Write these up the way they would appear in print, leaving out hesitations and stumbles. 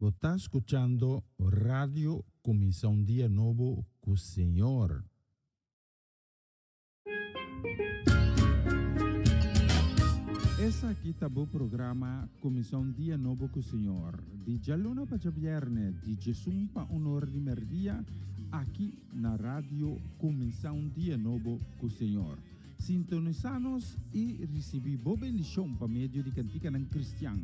Bo ta skuchando Radio Kuminsá un Dia Nobo ku Señor. Esaki ta bo programa Kuminsá un Dia Nobo ku Señor, di djaluna pa djabièrnè, di djesun pa un or di mèrdia, aki na Radio Kuminsá un Dia Nobo ku Señor. Sintonisá nos i risibí bo bendishon pa medio di kantikanan kristian,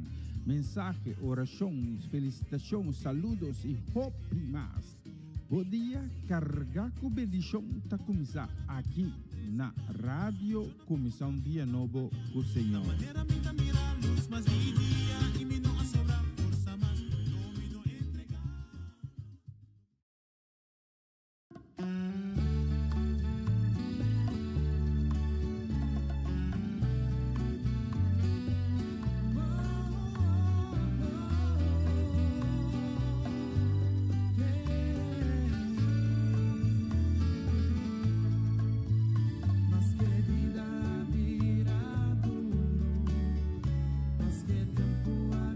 mensahe, orashon, felisitashon, saludos i hopi mas. Bo dia kargá ku bendishon ta kuminsá aki na Radio Kuminsá un Dia Nobo ku Señor. Maske bida bira duru, maske tempu a.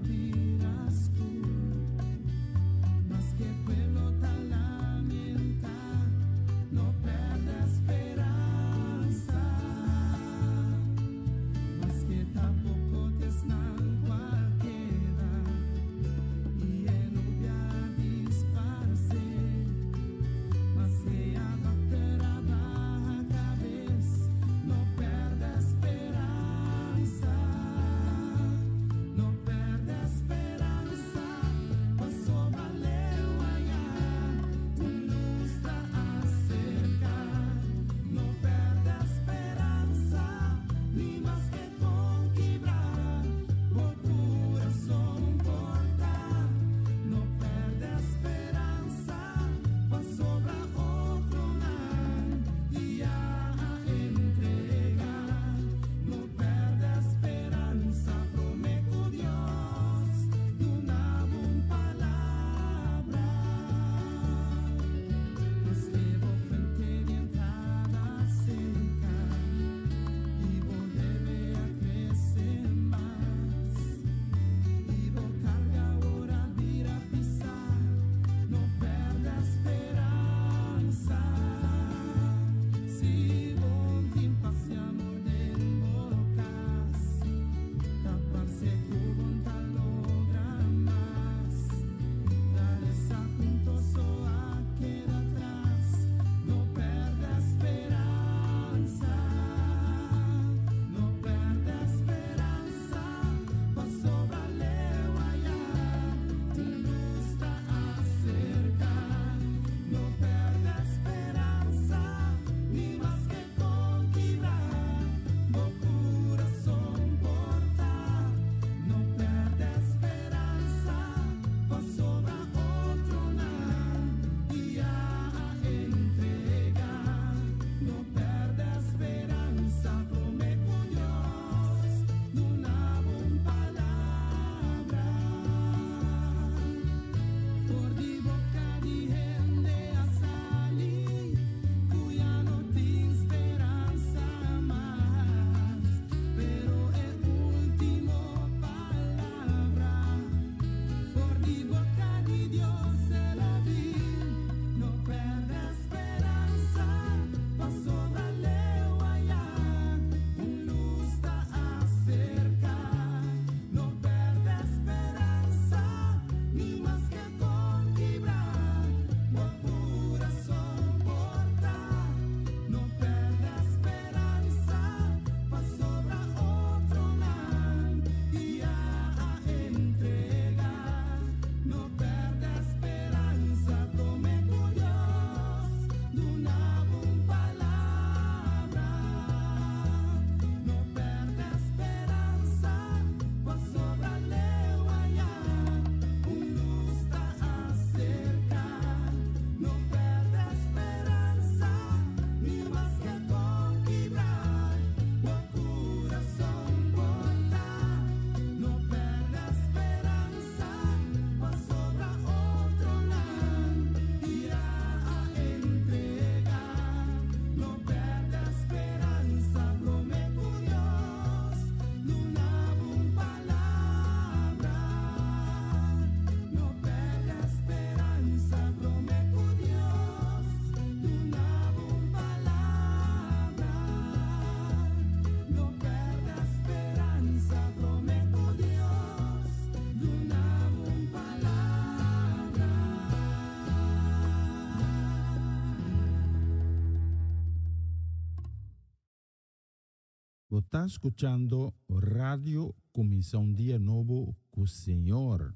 Bo ta skuchando Radio Kuminsá un Dia Nobo ku Señor.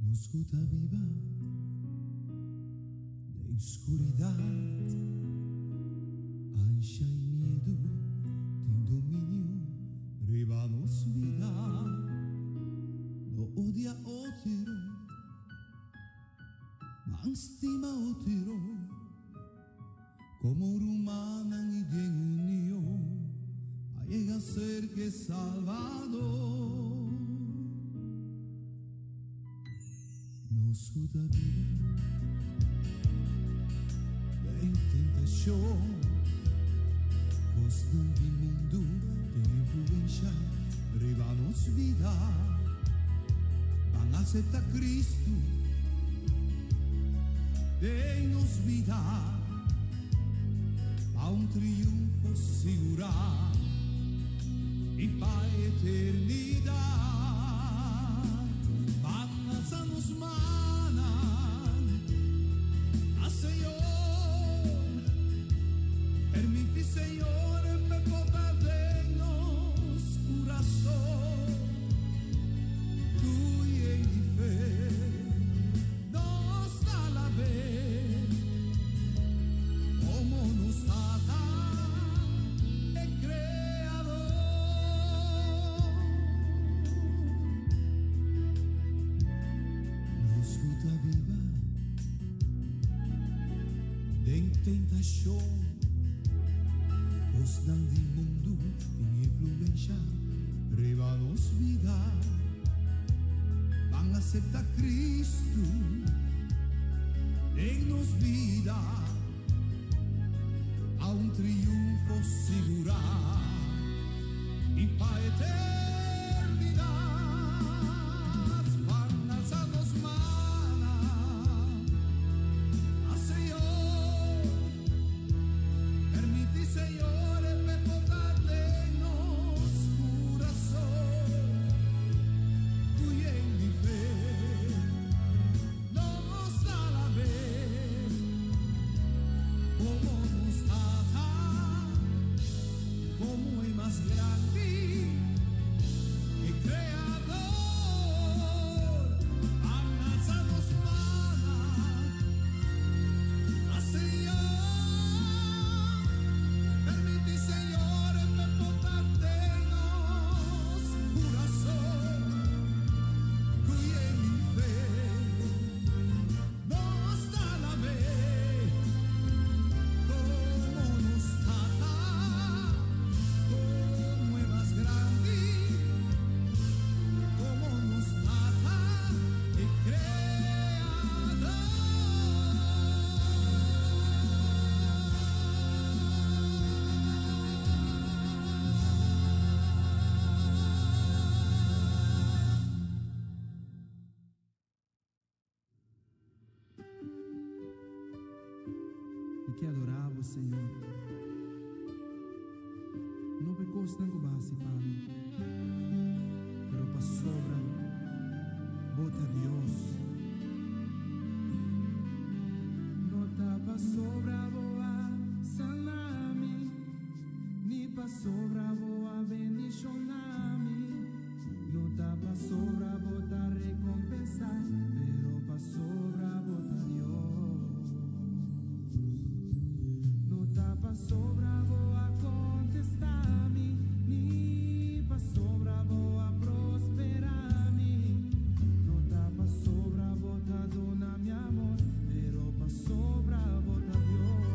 Nos ku ta biba den skuridat, ansha i miedu tin dominio riba nos bida. No odia otro, man stima otro. Como rumannan y den union pa yega cerca e Salvador. Nos cu ta biba den tentacion, cosnan di mundu tin influencia riba nos bida. Ban acepta Cristo den nos bida pa un triunfo sigurá i pa eternidat. Ban alsa nos mannan na Señor, permití Señor p'e bota den nos kurason. Ku yen di fe nos ta alab'é komo nos Tata, e Kreador. Nos ku ta biba den tentashon, kosnan di mundu tin influensha riba nos bida. Ban acepta Cristo den nos bida pa un triunfo sigurá y pa eternidad. Ban alza nos manan a Señor. Permití Señor p'e bota den nos kurason ku yen di fe nos ta alab'é komo nos Tata, komo e mas grandi, e Kreador. Ban alsa nos manan a Señor. Permití Señor p'e bota den nos kurason ku yen di fe nos ta alab'é komo nos Tata, komo e mas grandi, komo nos Tata, e Kreador. Mi ke adorá bo, Señor. No p'e kosnan ku bo a hasi pa mi, pero pasobra bo ta Dios. No ta pasobra bo a sana mi, ni pasobra bo a bendishoná mi. No ta pasobra bo ta rekompensá, pero pasobra bo ta Dios. No ta pasobra bo a kontestá mi, ni pasobra bo a prosperá mi. No ta pasobra bo ta duna mi amor, pero pasobra bo ta Dios.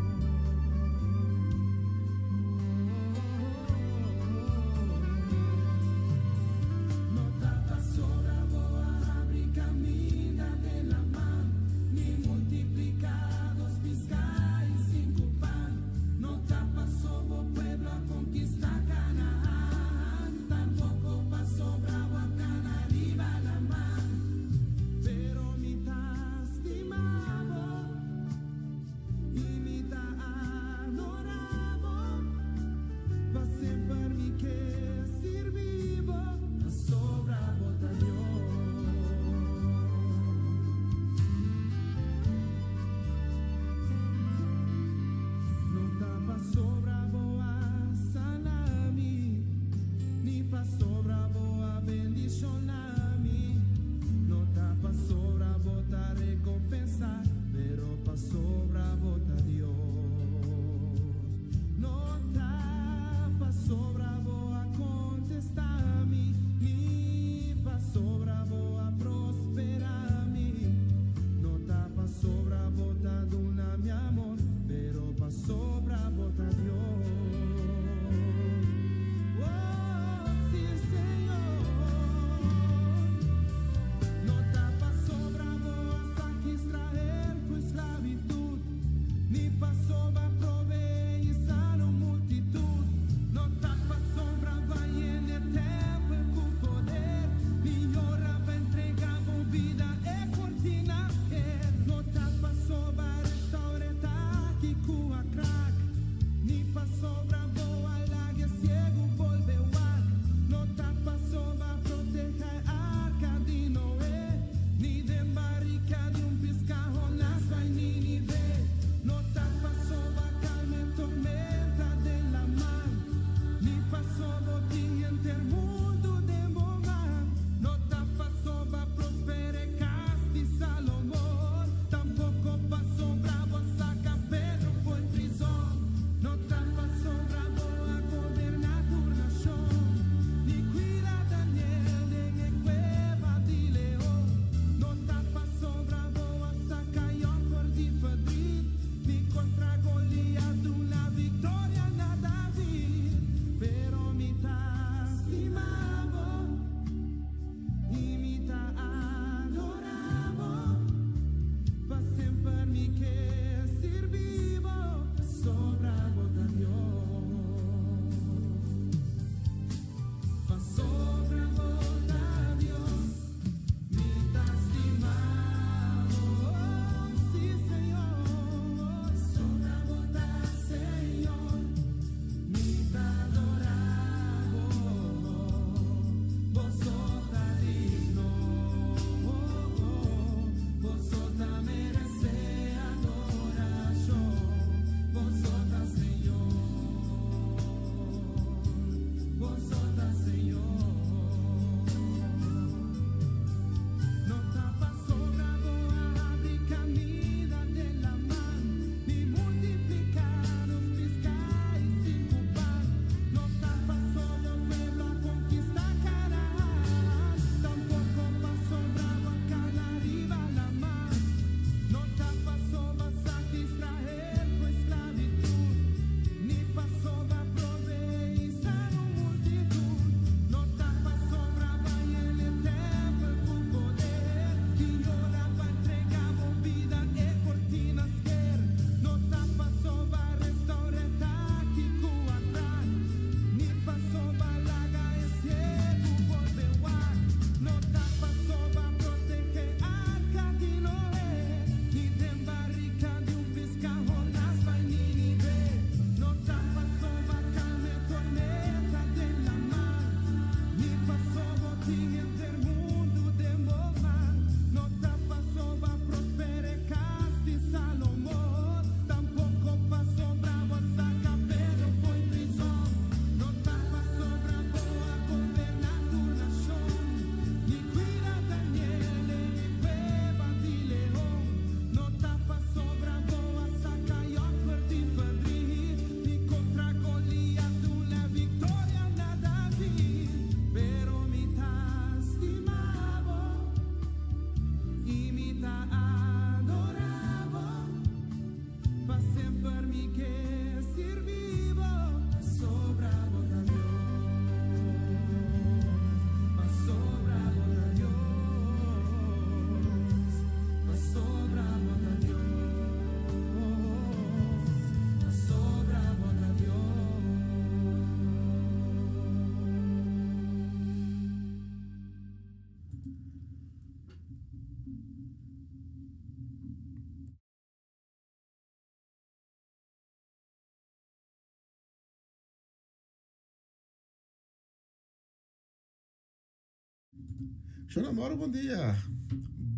Shona Mauro bon dia.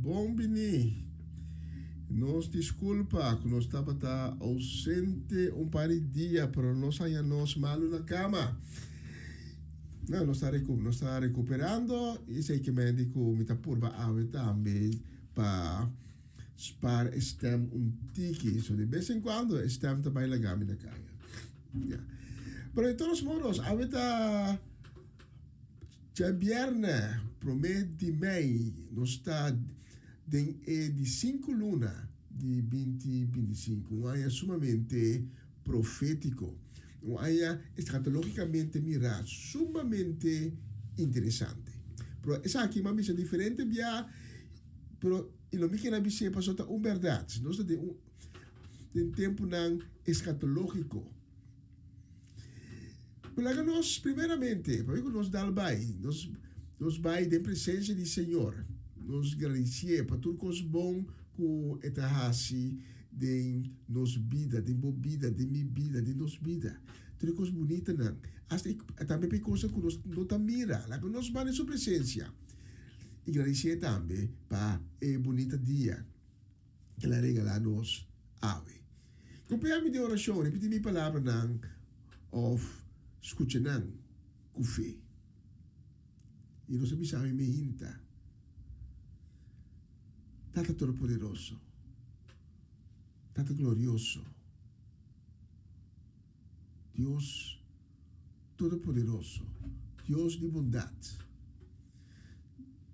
Bon bini. Nos disculpa ku nos tabata ausente un par di dia, pero nos haña nos malu na kama. No, nos ta recu nos ta recuperando y esei ke men di ku mi ta purba awe tambe pa spaar e stem un tiki. So de bes en cuando e stem ta bai laga mi na kaya. Ya. Pero de todos modos, awe ta djabièrnè promé di mei, nos ta den e di sinku luna di binti 25, un aña sumamente profétiko, un aña eskatológikamente mirá sumamente interesante. Pero esaki mi a bisa diferente bia, pero i lo mi kere a bis'é pasobra ta un bèrdat. Nos ta den un den tempunan eskatológiko. Pero laga nos primeramente, pabia ku nos dal bai, nos nos bai den presensia di Señor, nos gradisié pa tur kos bon ku e ta hasi den nos bida, den bo bida, den mi bida, den nos bida. Tur e kos bunitanan, asta e tambe pa e kosnan ku nos no ta mira. Laga nos bai den su presensia i gradisié tambe pa e bunita dia El a regalá nos awe. Kopiá mi den orashon, ripití mi palabranan òf skucha nan ku fe. I nos a bisa mi mehinta, Tata Todopoderoso, Tata Glorioso, Dios Todopoderoso, Dios di bondat,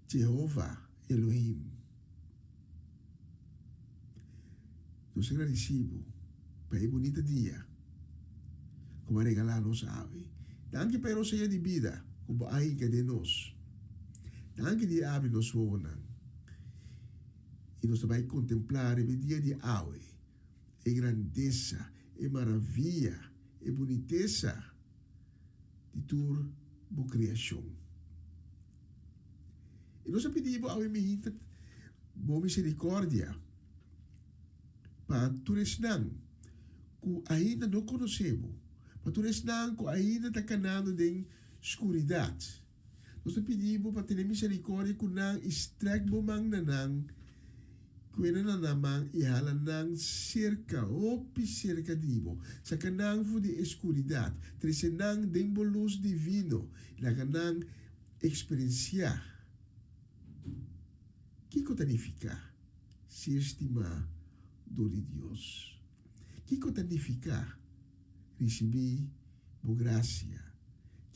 Jehova Elohim. Nos a gradisí bo pa e bunita dia ku bo a regalá nos awe. Danki pa e rosea di bida ku bo a hinka den nos. Danki di a abri nos wowonan i nos ta bai kontemplá riba e dia di awe e grandesa, e maravia, e bunitesa di tur bo kreashon. I nos a pidi bo awe mihinta bo misericordia pa tur esnan ku ainda no konosé bo, pa tur esnan ku ainda ta kanando den skuridat. Nos ta pidi bo pa tene misericordia ku nan i strèk bo man na nan, kuena na nan man i hala nan serka, hopi serka di bo. Saka nan for di e skuridat, trese nan den bo lus divino, i laga nan Eksperensiá. Kiko ta nifiká ser stimá dor di Dios? Kiko ta nifiká risibí bo grasia?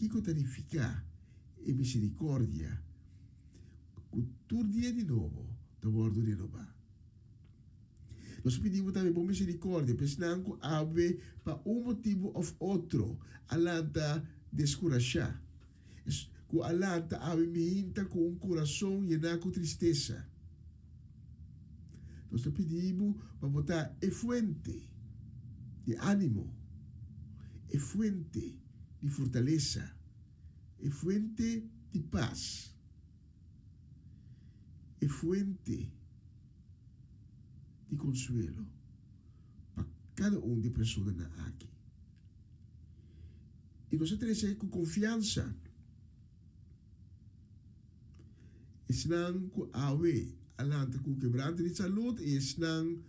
Kiko ta nifiká e miserikòrdia ku tur dia di nobo ta wòrdu renobá? Nos pidi bo tambe bo miserikòrdia pa esnan ku awe pa un motibu òf otro a lanta deskurashá. Es ku a lanta awe mihinta ku un kurason yená ku tristesa. Nos ta pidi bo pa bo ta e fuente di ánimo, e fuente di fortalesa, e fuente di pas, e fuente di konsuelo pa kada un di e personanan aki. I nos a trese ku konfiansa esnan ku awe a lanta ku kebrante di salud i esnan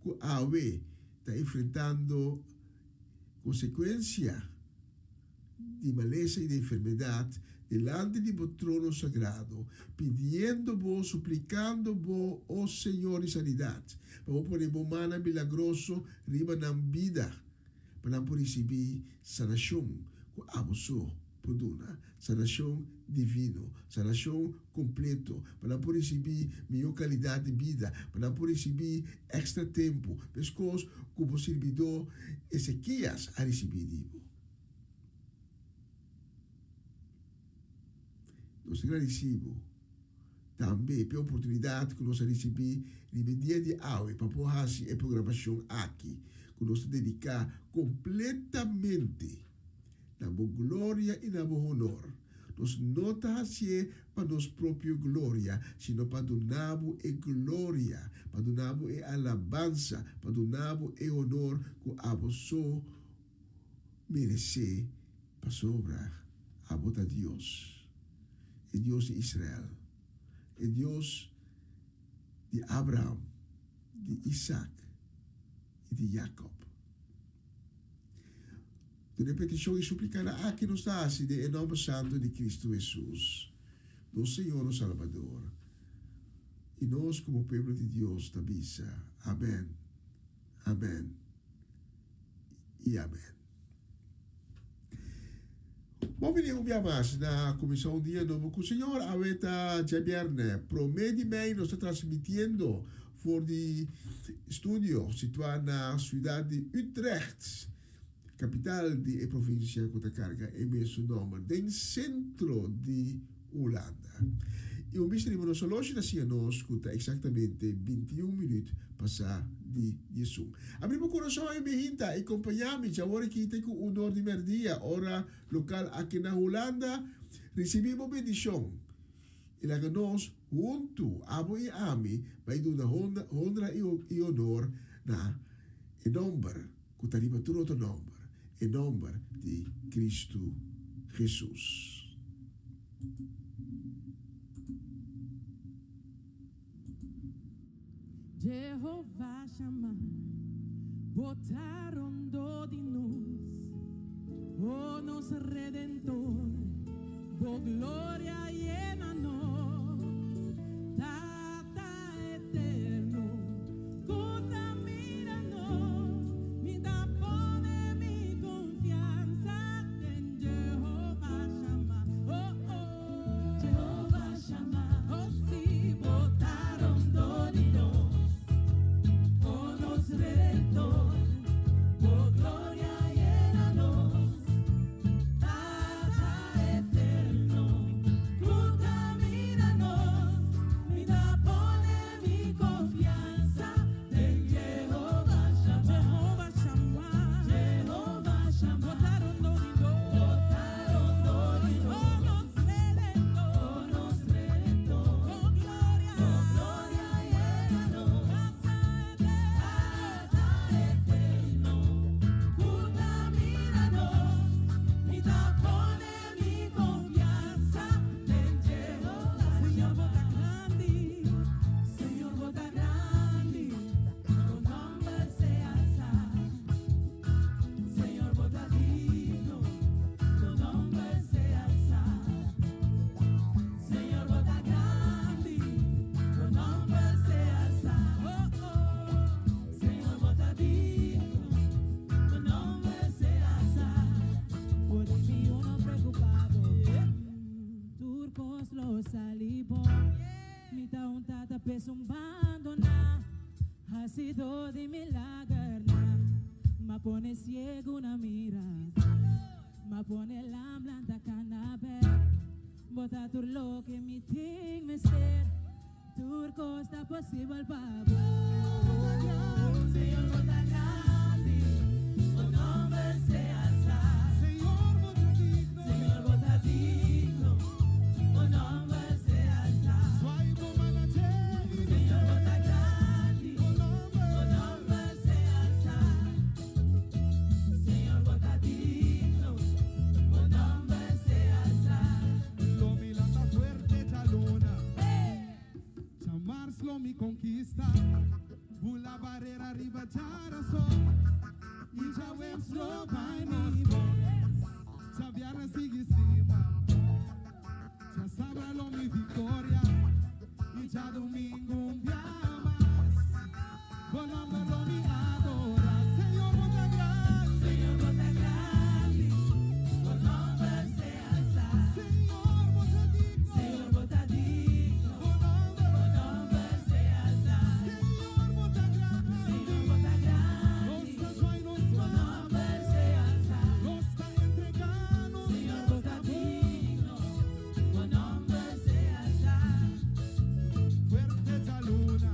ku awe ta enfrentando konsekuensia di malesa i di enfermedat dilanti di bo trono sagrado, pidiendo bo, suplikando bo, o Señor di sanidat, pa bo pone bo mannan milagroso riba nan bida. Pa nan por risibí sanashon ku abo so por duna, sanashon divino, sanashon kompleto, pa nan por risibí mihó kalidat di bida, pa nan por risibí èkstra tempu, meskos ku bo sirbidó Ezekias a risibí di bo. Nos ta gradisí bo tambe p'e oportunidat ku nos a risibí riba e dia di awe pa por hasi e programashon aki ku nos ta dediká kompletamente na bo gloria i na bo honor. Nos no ta hasié pa nos propio gloria, sino pa duna bo e gloria, pa duna bo e alabansa, pa duna bo e honor ku abo so meresé, pasobra abo ta Dios, e Dios di Israel. E Dios di Abraham, di Isaac i di Jacob. Tur e petishon i suplikanan aki nos ta hasi den e nòmber santu di Kristu Hesus, nos Señor, nos Salbador. I nos komo pueblo di Dios ta bisa, Amèn, amèn i amèn. Bon bini un bia mas na Kuminsá un Dia Nobo ku Señor. Awe ta djabièrnè, promé di mei nos ta transmitiendo for di studio situá na siudat di Utrecht, kapital di e provinsia ku ta karga e mesun nòmber, den sentro di Hulanda. I un bista riba nos oloshi ta siña nos ku ta eksaktamente 21 minüt pasá di diesun. Abri bo kurason i bihinta i kompañá mi djawor aki te ku un or di mèrdia, ora lokal aki na Hulanda. Risibí bo bendishon i laga nos huntu, abo i ami, bai duna honra i honor na e nòmber ku ta riba tur otro nòmber, e nòmber di Kristu Hesus. Jehová Shammah, bo ta rondó di nos, o nos Redentor, bo gloria yena nos. Tata eterno, ku ta mira nos, mi ta pone mi konfiansa den Jehová Shammah, oh oh. Jehová Shammah, oh sí, bo ta rondó di nos, oh nos Redentor, bo gloria yena nos. Tata eterno, ku ta mira nos, mi ta pone mi konfiansa den Jehová Shammah. Jehová Shammah, Jehová Shammah, bo ta rondó di nos, bo ta rondó di nos, oh nos Redentor, oh nos Redentor, bo gloria, bo gloria yena nos. Tata eterno, ku ta mira nos, mi ta pone mi konfiansa den Jehová. Señor, bo ta grandi, Señor, bo ta grandi, bo nòmber sea alsá. Señor, bo ta digno, bo nòmber sea alsá. Señor, bo ta grandi, bo nòmber sea alsá. Oh, oh. Señor, bo ta digno, bo nòmber sea alsá. Por mi no preokupá. Tur kos lo sali bon. Mi ta un tata p'esun bandoná. Hasidó di milagernan. M'a pone siegunan mira. M'a pone lam lanta kana bèk. Bo ta tur loke mi tin mester. Tur kos ta posibel pa bo. Señor, bo ta grandi. Bo nòmber sea alsá. Señor, bo ta digno. Señor, bo ta digno. Bo nòmber sea alsá. Swai bo manager. Señor, bo ta grandi. Bo nòmber. Bo nòmber sea alsá. Señor, bo ta digno. Bo nòmber sea alsá. Lo mi lanta fuerte djaluna. Djamars lo mi konkistá. Bula barera riba djarason. I djaweps lo bai nos bon. Djabièrnè sigui stima. Djasabra lo mi viktoria. I djadumingu un bia mas. Bo nòmber lo mi adorá. Señor, bo ta grandi. Señor, bo ta grandi. Bo nòmber sea alsá. Señor, bo ta digno. Señor, bo ta digno. Bo nòmber. Bo nòmber sea alsá. Señor, bo ta grandi. Señor, bo ta grandi. Nos ta zwaai nos Bo man. nòmber sea alsá. Nos ta entregá nos Señor, bo ta digno. Bo nòmber sea alsá. Fuerte djaluna.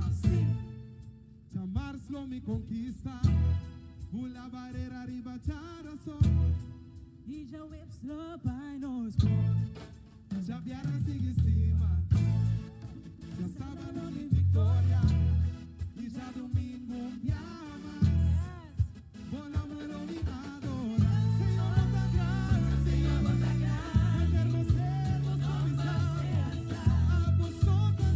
Djamars lo mi konkistá. Bula barera riba djarason. I djaweps lo bai nos bon. Djabièrnè sigui stima. Djasabra lo mi viktoria. I djadumingu un bia mas. Bo nòmber lo mi adorá. Señor, bo ta grandi. Señor, bo ta grandi. Eterno ser, nos Bo ta nòmber bisa. sea alsá. Abo so ta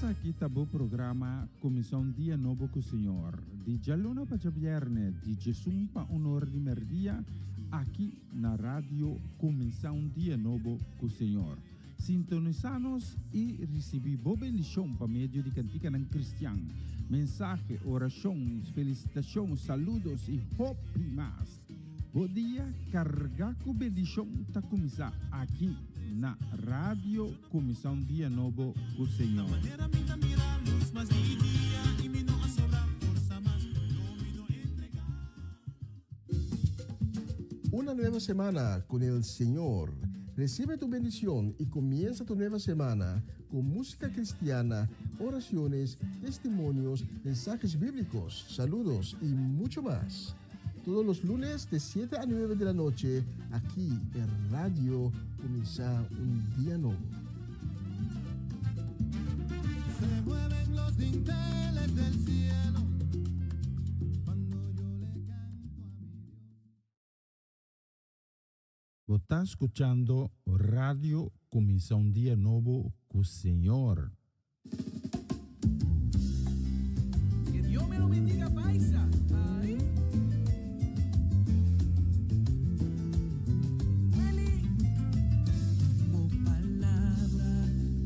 Esaki ta bo programa Kuminsá un Dia Nobo ku Señor, di djaluna pa djabièrnè di djesun pa un or di mèrdia, aki na Radio Kuminsá un Dia Nobo ku Señor. Sintonisá nos i risibí bo bendishon pa medio di kantikanan kristian, mensahe, orashon, felisitashon, saludos i hopi mas. Bo dia kargá ku bendishon ta kuminsá aki na Radio Kuminsá un Dia Nobo ku Señor. Una nueva semana con el Señor. Recibe tu bendición y comienza tu nueva semana con música cristiana, oraciones, testimonios, mensajes bíblicos, saludos y mucho más. Todos los lunes de 7 a 9 de la noche, aquí en Radio Comienza un Día Nuevo. Se mueven los dinteles del cielo cuando yo le canto a mi Dios. Bo ta skuchando Radio Kuminsá un Dia Nobo ku Señor. Que Dios me lo bendiga, paisa. Ay. Welly. Bo palabra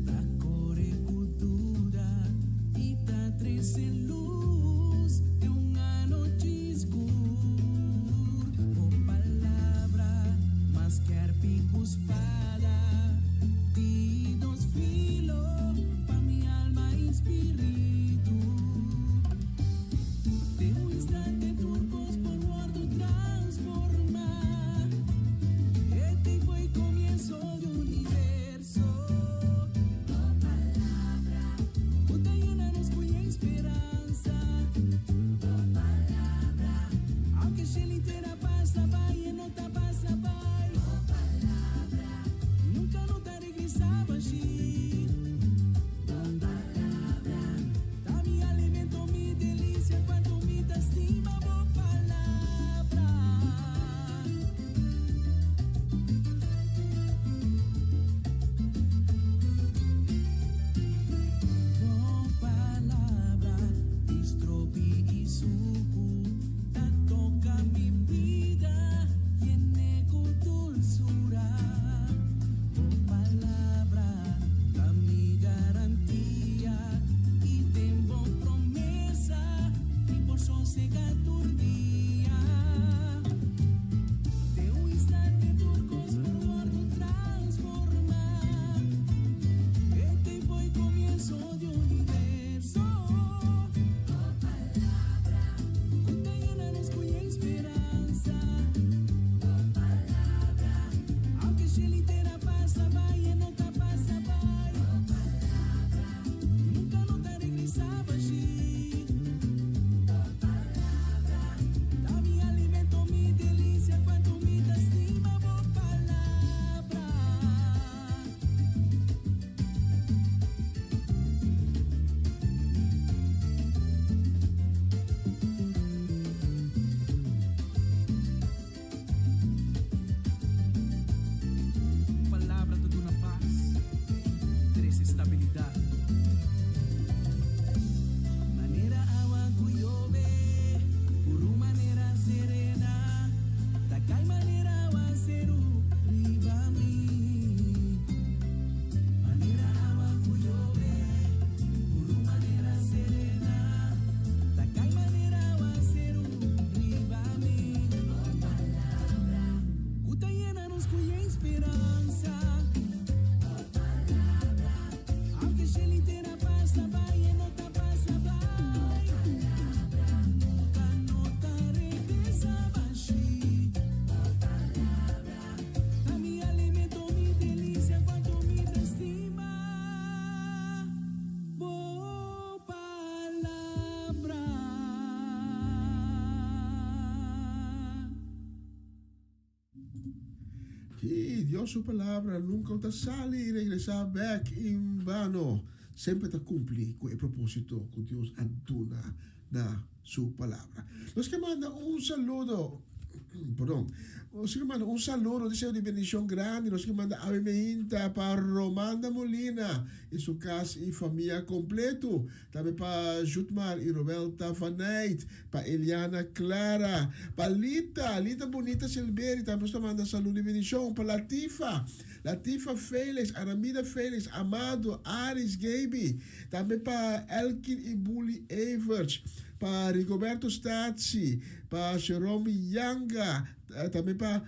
ta kore ku duda i ta trese lus den un anochi skur. Bo palabra mas skèrpi ku spada di dos filo pa mi alma i spiritu. Den un instante tur kos por wòrdu transformá. Este fue el comienzo de un universo. Bo palabra ku ta yena nos ku speransa. Bo palabra, aunke shelu i tera pasa bai, e no ta pasa bai. Bo palabra, nunka no ta regresá bashí. Bo palabra, ta mi alimento, mi delisia, kuantu mi ta stima bo palabra. Bo palabra, distrobi i suku, ta toka mi bida, yen'é ku dulsura. Bo palabra, ta mi garantia, i den bo promesa, mi por sosegá tur dia. Den un instante tur kos por wòrdu transformá. Este fue el comienzo de un universo. Bo palabra, ku ta yena nos ku speransa. Bo palabra, aunke shelu i tera pasa bai, e no ta pasa bai. Bo palabra, nunka no ta regresá bashí. Bo palabra, ta mi alimento, mi delisia, kuantu mi ta stima bo palabra. Palabra ta duna pas, trese stabilidat. Manera awa ku yobe, puru manera serena, ta kai manera awaseru riba mi. Manera awa ku yobe, puru manera serena, ta kai manera awaseru riba mi. Bo palabra, ku ta yena nos ku speransa. Bo palabra, aunke shelu i tera pasa bai, e no ta pasa bai. Nunka no ta regresá bashí. Bo palabra, ta mi alimento, mi delisia, kuantu mi ta stima. Bo palabra. Sí, Dios su palabra nunka ta sali i regresá bèk en vano. Semper ta kumpli ku e propósito ku Dios a duna na su palabra. Nos ke manda un saludo. Perdon. Nos ke manda un saludo, deseo di bendicion grandi. Nos ke manda awe meinta pa Romanda Molina y su cas y famia completo. Tambe pa Jutmar y Roelta Van Eyt, pa Eliana Clara, pa Lita, Lita Bonita Silberi, tambe nos ta manda saludo y bendicion. Pa Latifa, Latifa Felix, Aramida Felix, Amado, Aris, Gaby. Tambe pa Elkin y Bully Everts, pa Rigoberto Statie, pa Jerome Yanga, tambe pa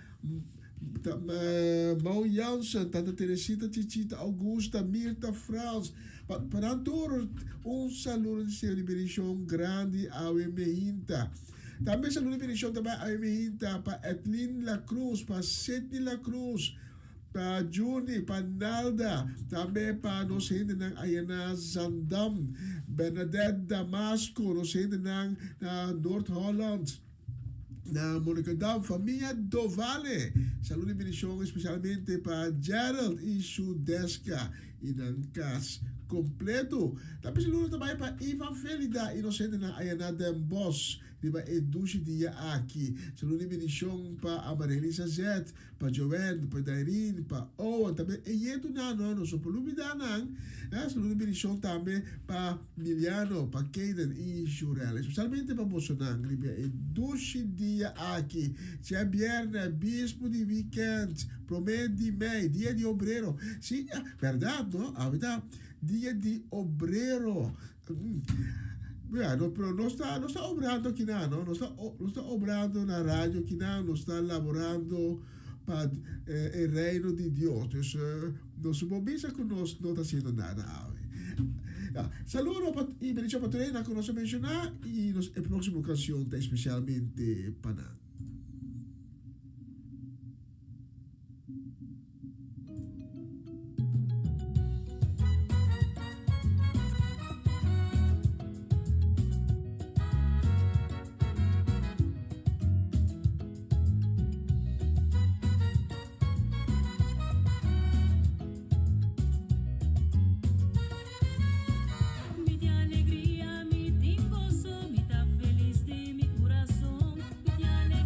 Mau Jansen, Tanta Teresita, Chichita Augusta, Mirta Frans, pa pa nan tur un saludo di Señor di bendición grandi awe mehinta. Tambe saludo di bendición ta bai awe mehinta pa Edlin La Cruz, pa Sidney La Cruz, Pa Juni, pa Nalda, tambe pa nos hendenan aya na Zandam, Bernadette Damasco, nos hendenan na Noord Holland, na Monnikendam, famia Dovale. Salud y bendicion especialmente pa Gerald y su Deska y nan cas completo. Tambe saludo ta bay pa Ivan Felida y nos hendenan aya na Den Bosch riba e dushi dia aki. Salud y bendicion pa Amarelisa Zet, Pa Joanne, pa Dairine, pa Owen, tambe e yetunan no, nos no por lubida nan. Eh, saludo y bendicion tambe pa Miliano, pa Kaden y Jurel. Especialmente pa bosonan riba e dushi dia aki. Dje bierne, bispo di weekend, prome di mei, dia di obrero. Si, berdad no, awe ta dia di obrero. Bueno, pero nos ta, nos ta obrando akinan, no? Nos ta, nos ta obrando na radio akinan, nos ta laborando pa e reino di Dios. Dus nos no por bisa ku nos no ta haciendo nada awe. Ja, saludo pa i bendicion pa tur hende ku nos a menciona i nos e proximo cancion ta especialmente pa nan. Mi tin alegria, mi tin goso, mi ta felis di mi kurason. Mi tin alegria.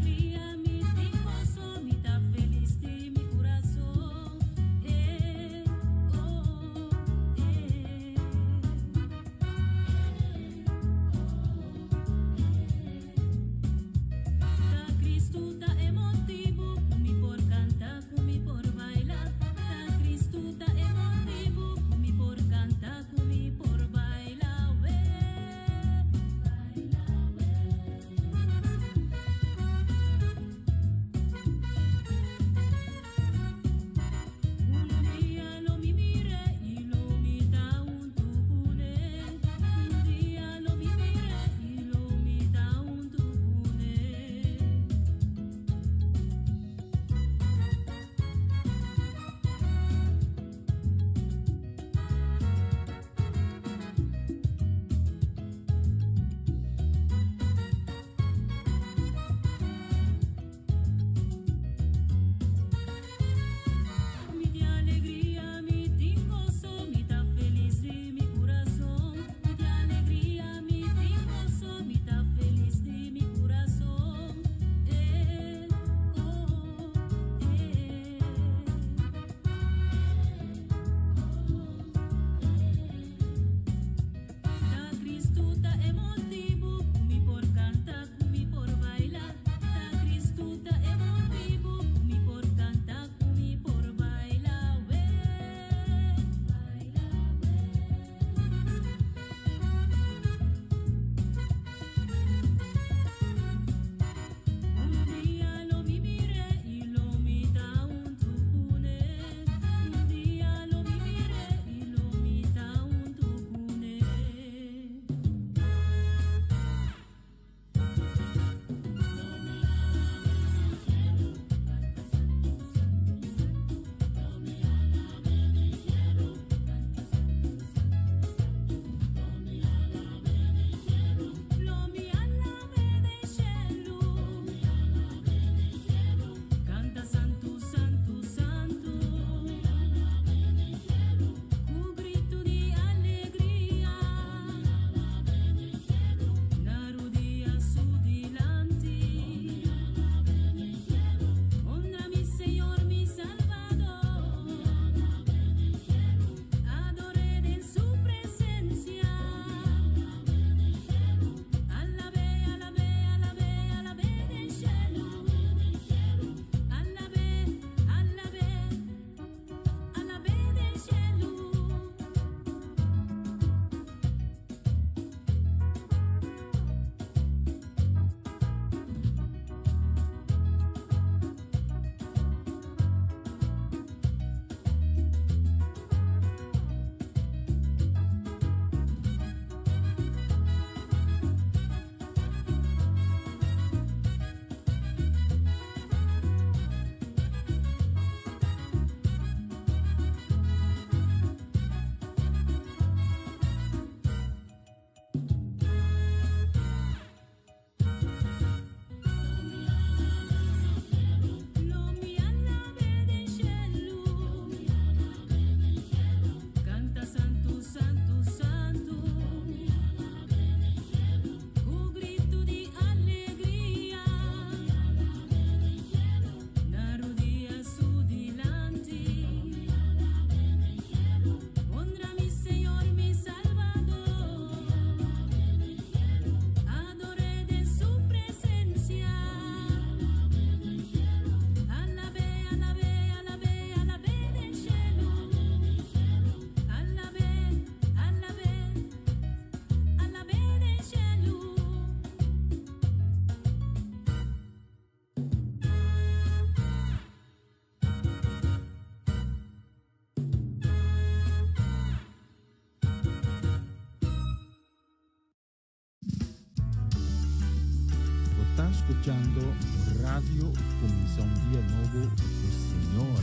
Bo ta scuchando Radio Cuminsa un Dia Nobo cu Señor.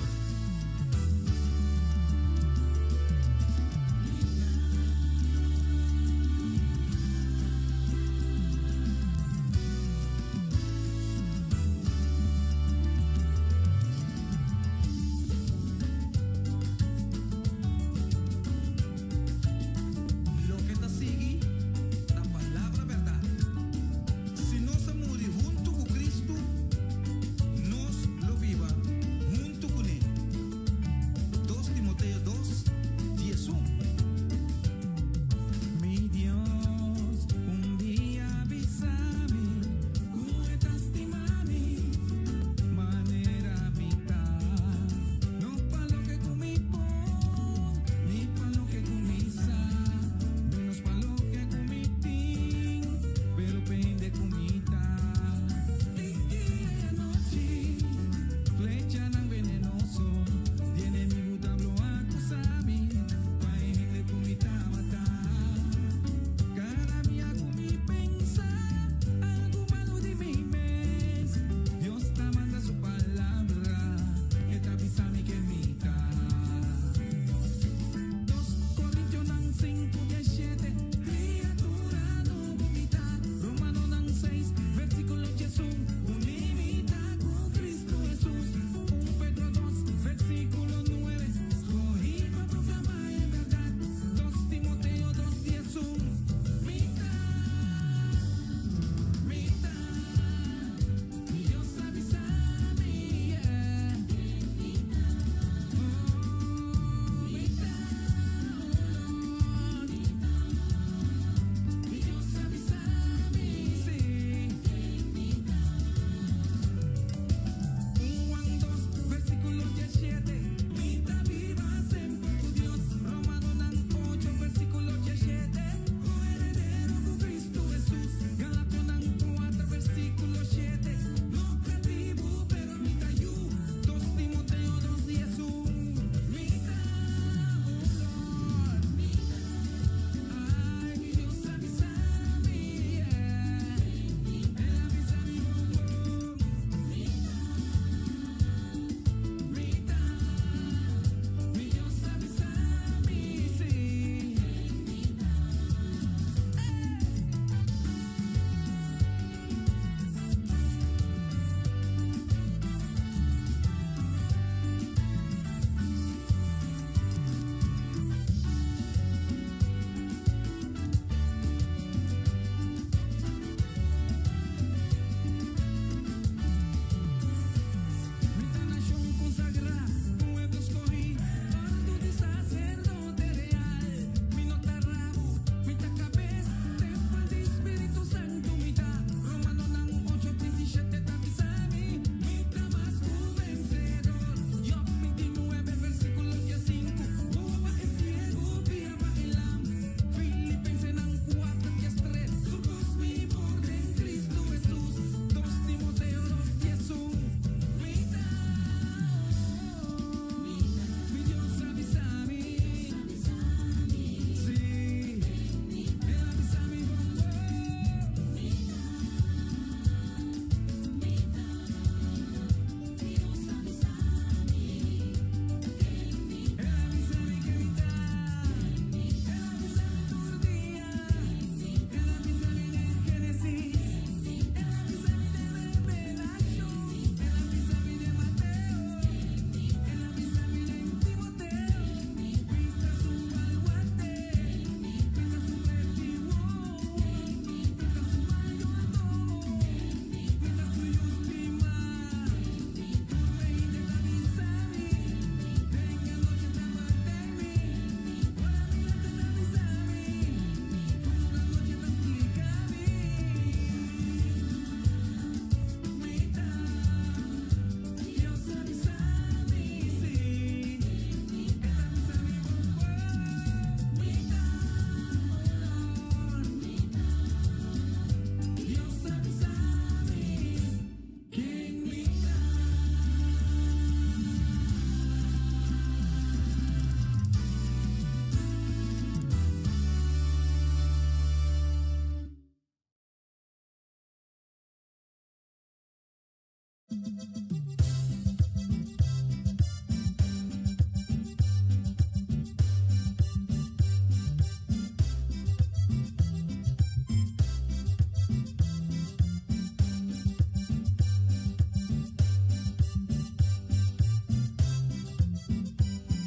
Loke ta sigui ta palabra bèrdat, Si nos a muri huntu ku Kristu, nos lo biba huntu kuné.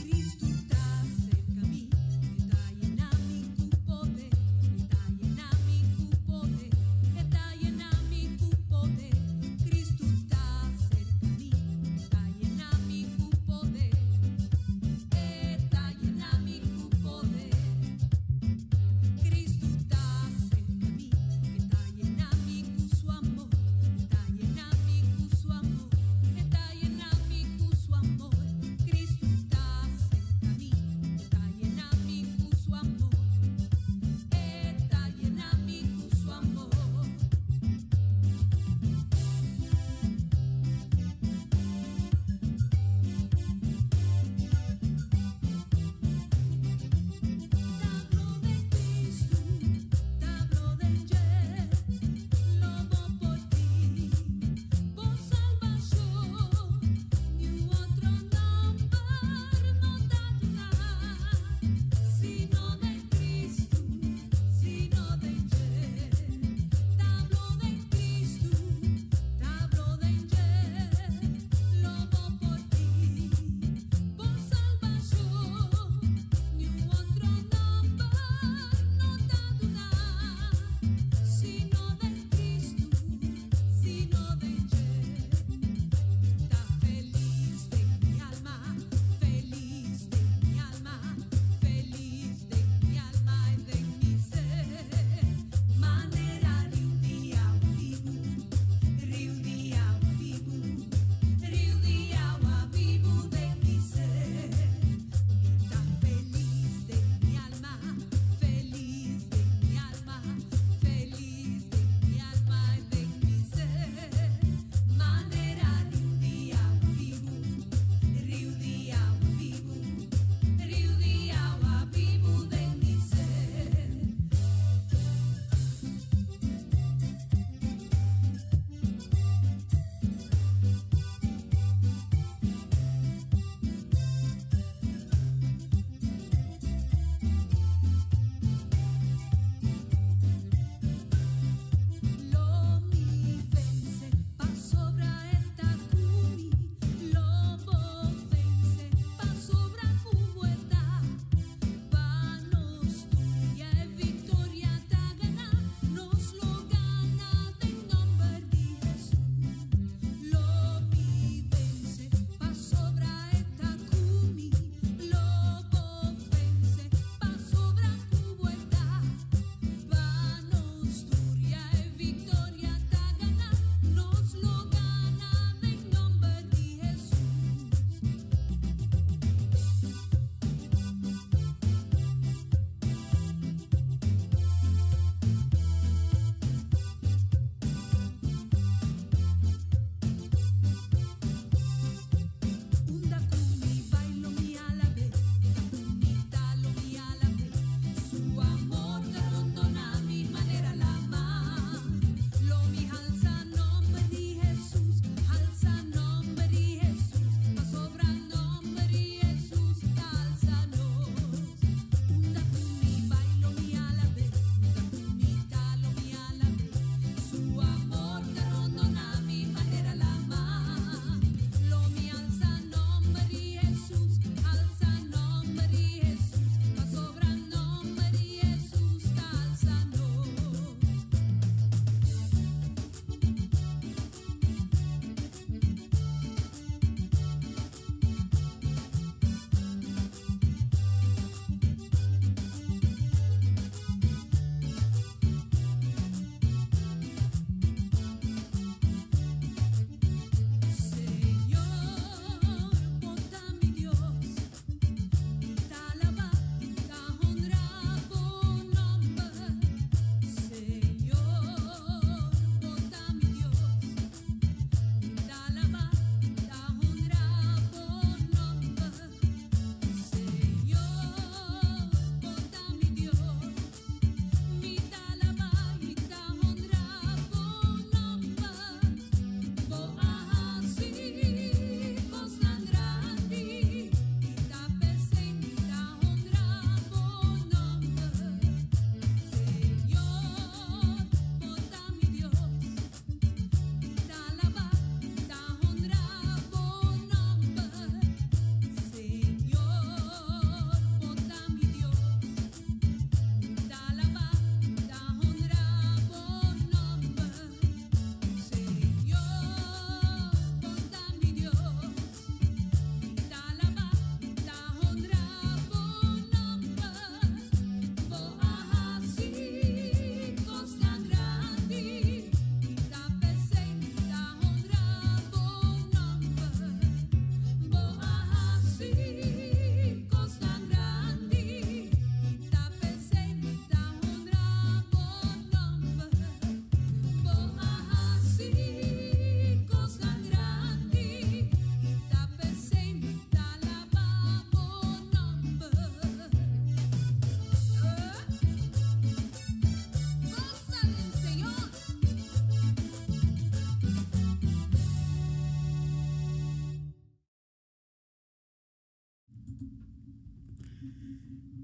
Cristo ta serka mi, E ta yena mi ku poder, E ta yena mi ku poder, E ta yena mi ku poder. Cristo ta serka.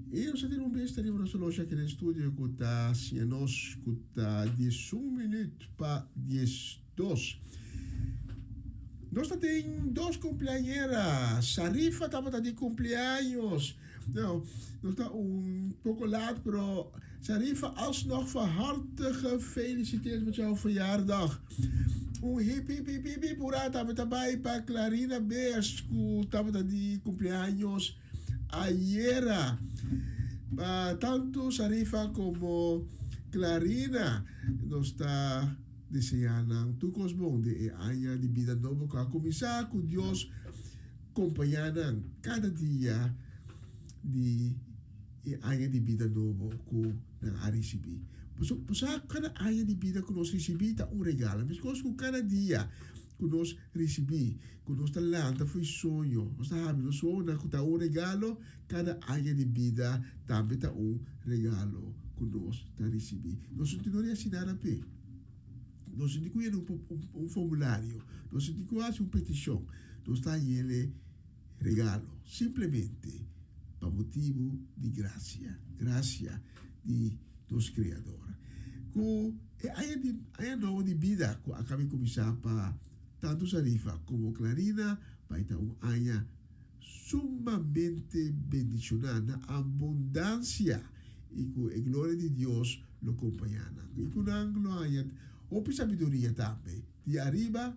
I nos a tene un bista riba nos oloshi aki den studio ku ta siña nos ku ta 11 minüt pa 12. Nos ta tin dos kumpleañera. Sarifa tabata di kumpleaños. Nou, nos ta un poko laat, pero Sarifa, alsnog van harte gefeliciteerd met jouw verjaardag. Un hip hip hip hip hip hoera tabata bai pa Clarina Beers ku tabata di kumpleaños ayera. Pa tantu Sarifa komo Clarina nos ta deseá nan tur kos bon den e aña di bida nobo ku a kuminsá. Ku Dios kompañá nan kada dia di e aña di bida nobo ku nan a risibí. Pasobra bo sa kada aña di bida ku nos risibí ta un regalo. Meskos ku kada dia ku nos risibí, ku nos ta lanta for di soño, nos ta habri nos wowonan ku ta un regalo, kada aña di bida tambe ta un regalo ku nos ta risibí. Nos no tin no hasi nada p'e. Nos no tin ku yena un formulario. Nos no tin ku hasi un petishon. Nos ta hañ'el regalo, simplemente pa motibu di grasia, grasia di nos Kreador. Ku e aña di aña nobo di bida ku a kaba di kuminsá pa tantu Sarifa komo Clarina bai ta un aña sumamente bendishoná na abundansia i ku e gloria di Dios lo kompañá nan i ku nan lo haña hopi sabiduria tambe di ariba.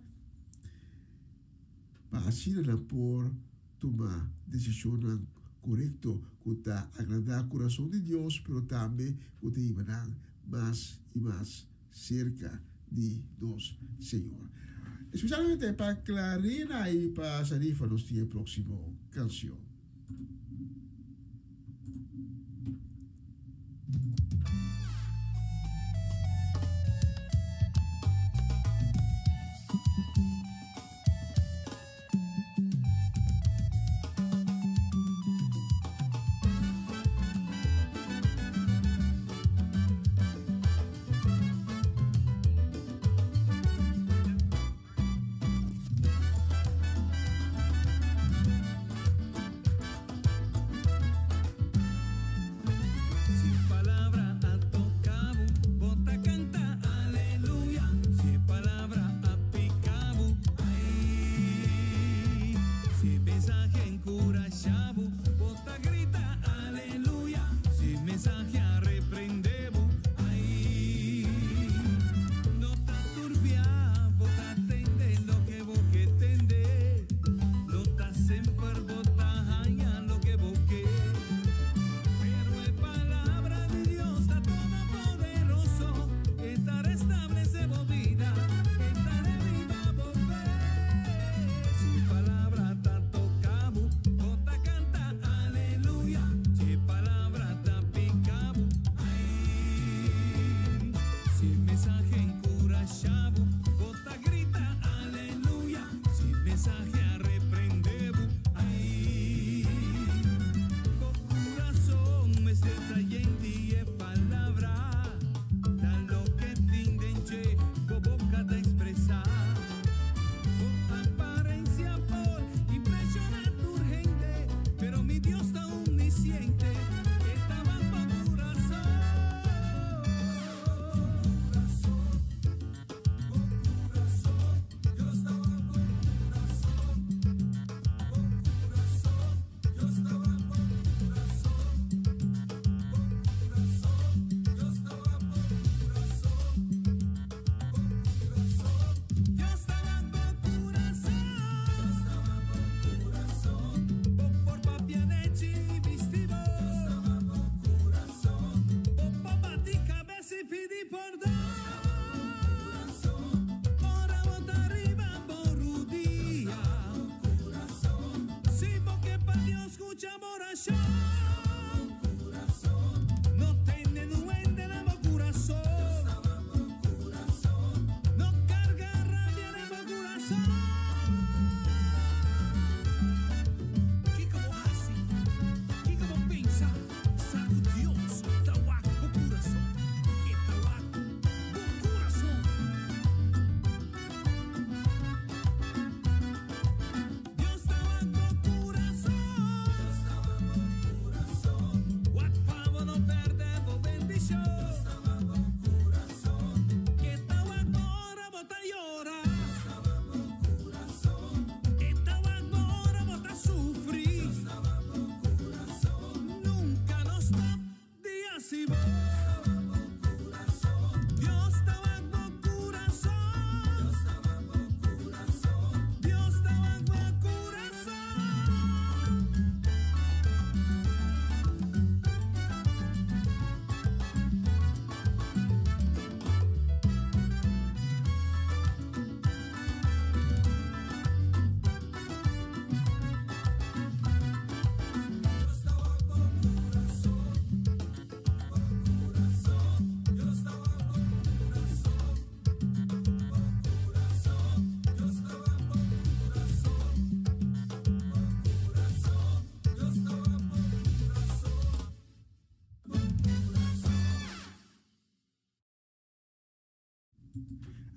Pa asina nan por tuma desishonnan korekto ku ta agradá kurason di Dios pero tambe ku ta hiba nan mas i mas serka di nos Señor. Espesialmente pa Clarina i pa Sarifa nos tin e próksimo kanshon.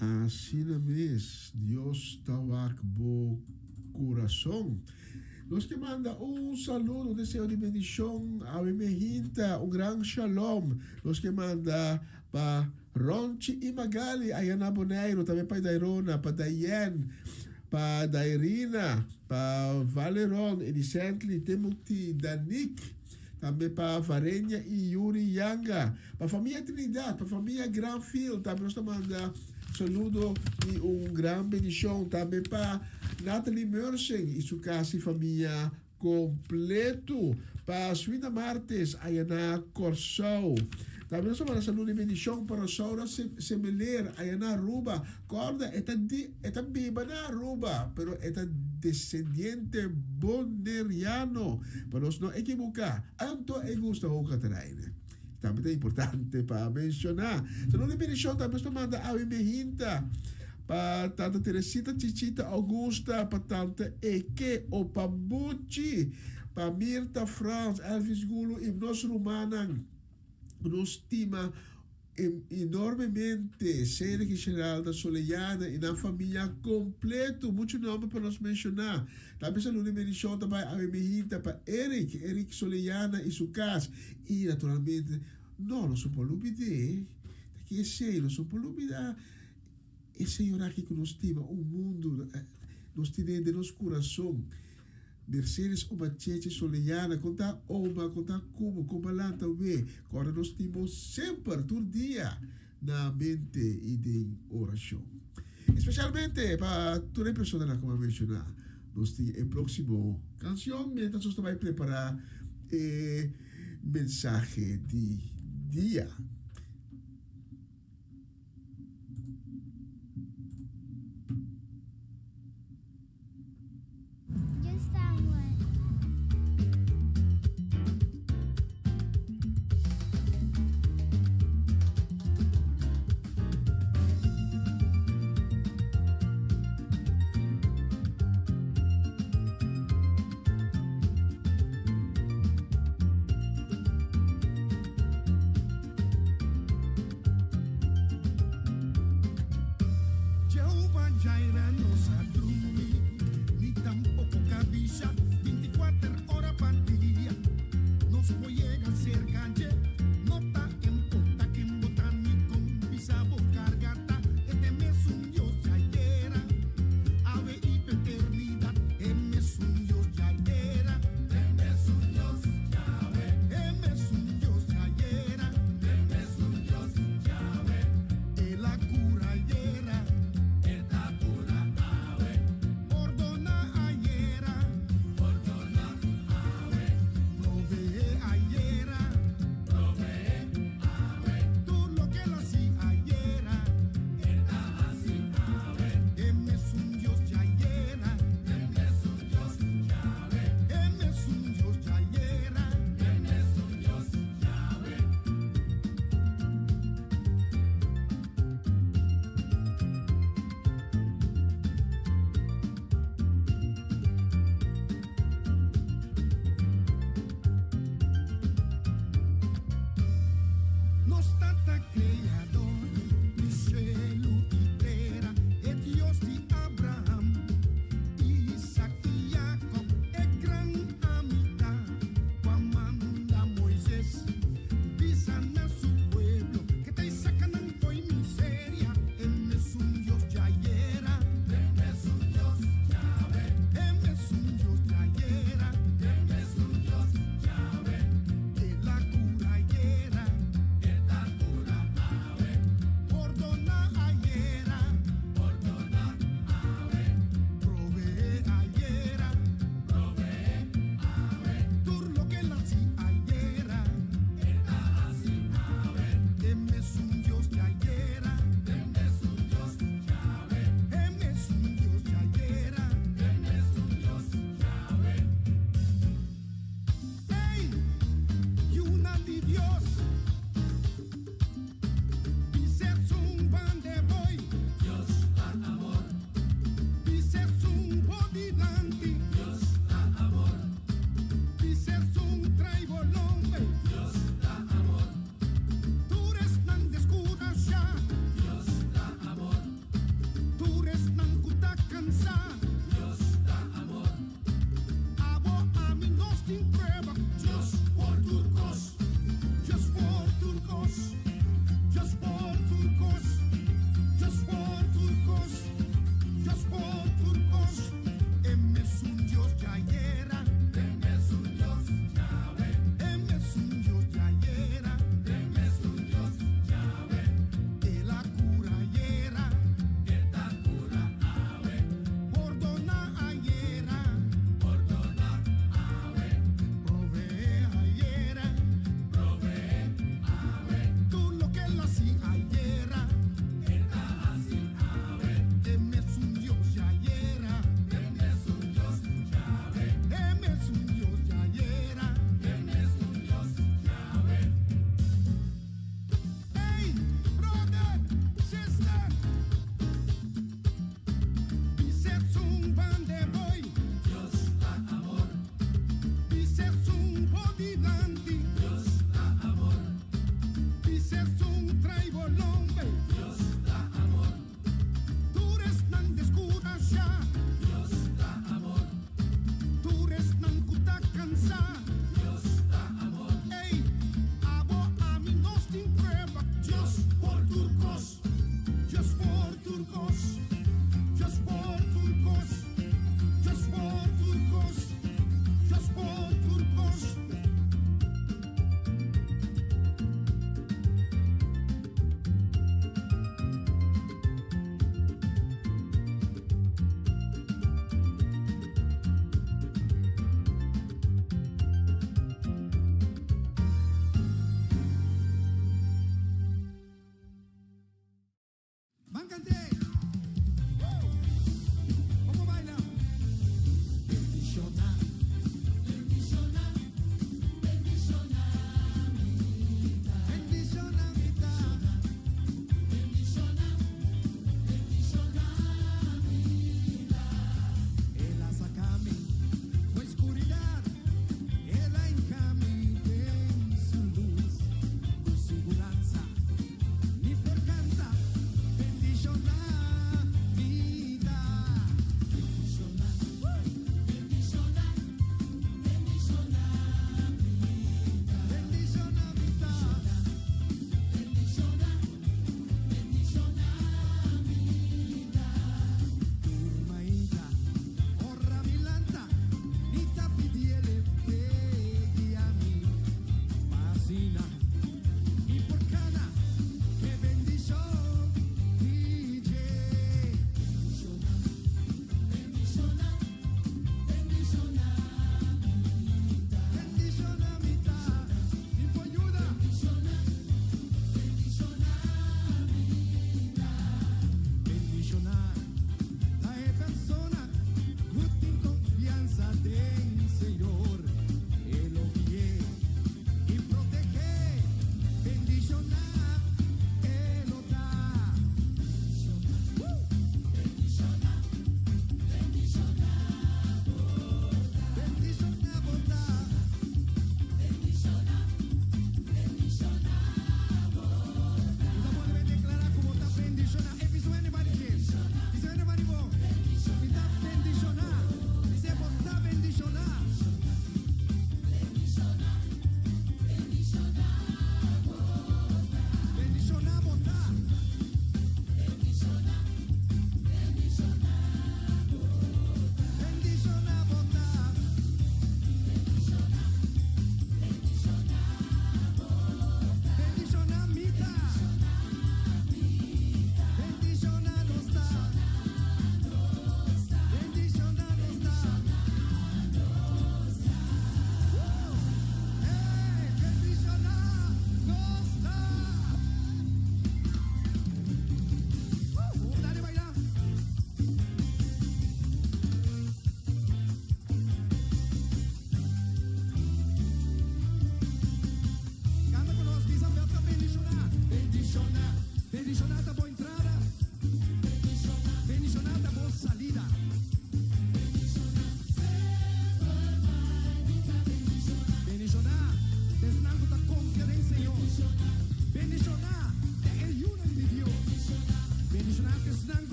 Asina mes, Dios ta wak bo kurason. Nos ke manda un saludo, un deseo di bendishon awe mehinta, un gran shalom. Nos ke manda pa Ronchi i Magali aya na Boneiru, tambe pa Dairona, pa Dayenne, pa Dairina, pa Valeron, Edicently, Timothy, Danique, tambe pa Varenia i Yuri Yanga, pa famia Trinidad, pa famia Granfield, tambe nos ta manda saludo i un gran bendishon, tambe pa Natalie Mersing i su kas i famia Kompleto pa Swinda Martes aya na Kòrsou. Tambe nos ta manda saludo i bendishon pa Rosaura Semeler aya na Aruba. Kòrda e ta di e ta biba na Aruba pero e ta desendiente boneriano. Pa nos no ekiboká. Anto e gusta hoga traine. Tambe ta importante pa menshoná. Saludo i bendishon tambe nos ta manda awe mehinta pa Tanta Teresita Chichita Augusta, pa Tante Eke Opa Buchi, pa Mirta Frans, Elvis Gulu i nos rumannan ku nos stima enormemente, Cedric i Geralda Soleyana i nan famia kompleto. Muchu nòmber pa nos menshoná. Tambe saludo i bendishon ta bai awe mehinta pa Eric, Eric Soleyana i su kas. I naturalmente, no, nos no por lubid'é. Ta ki esei? Nos no por lubidá e señor aki ku nos stima un mundu, nos tene den nos kurason. Mercedes Oma Cheche Soleyana, kon ta Oma, kon ta Kubo, kon bo a lanta we? Kòrda nos tin bo semper, tur dia, na mente i den orashon. Espesialmente pa tur e personanan ku mi a menshoná. Nos tin e próksimo kanshon miéntras nos ta bai prepará e mensahe di dia.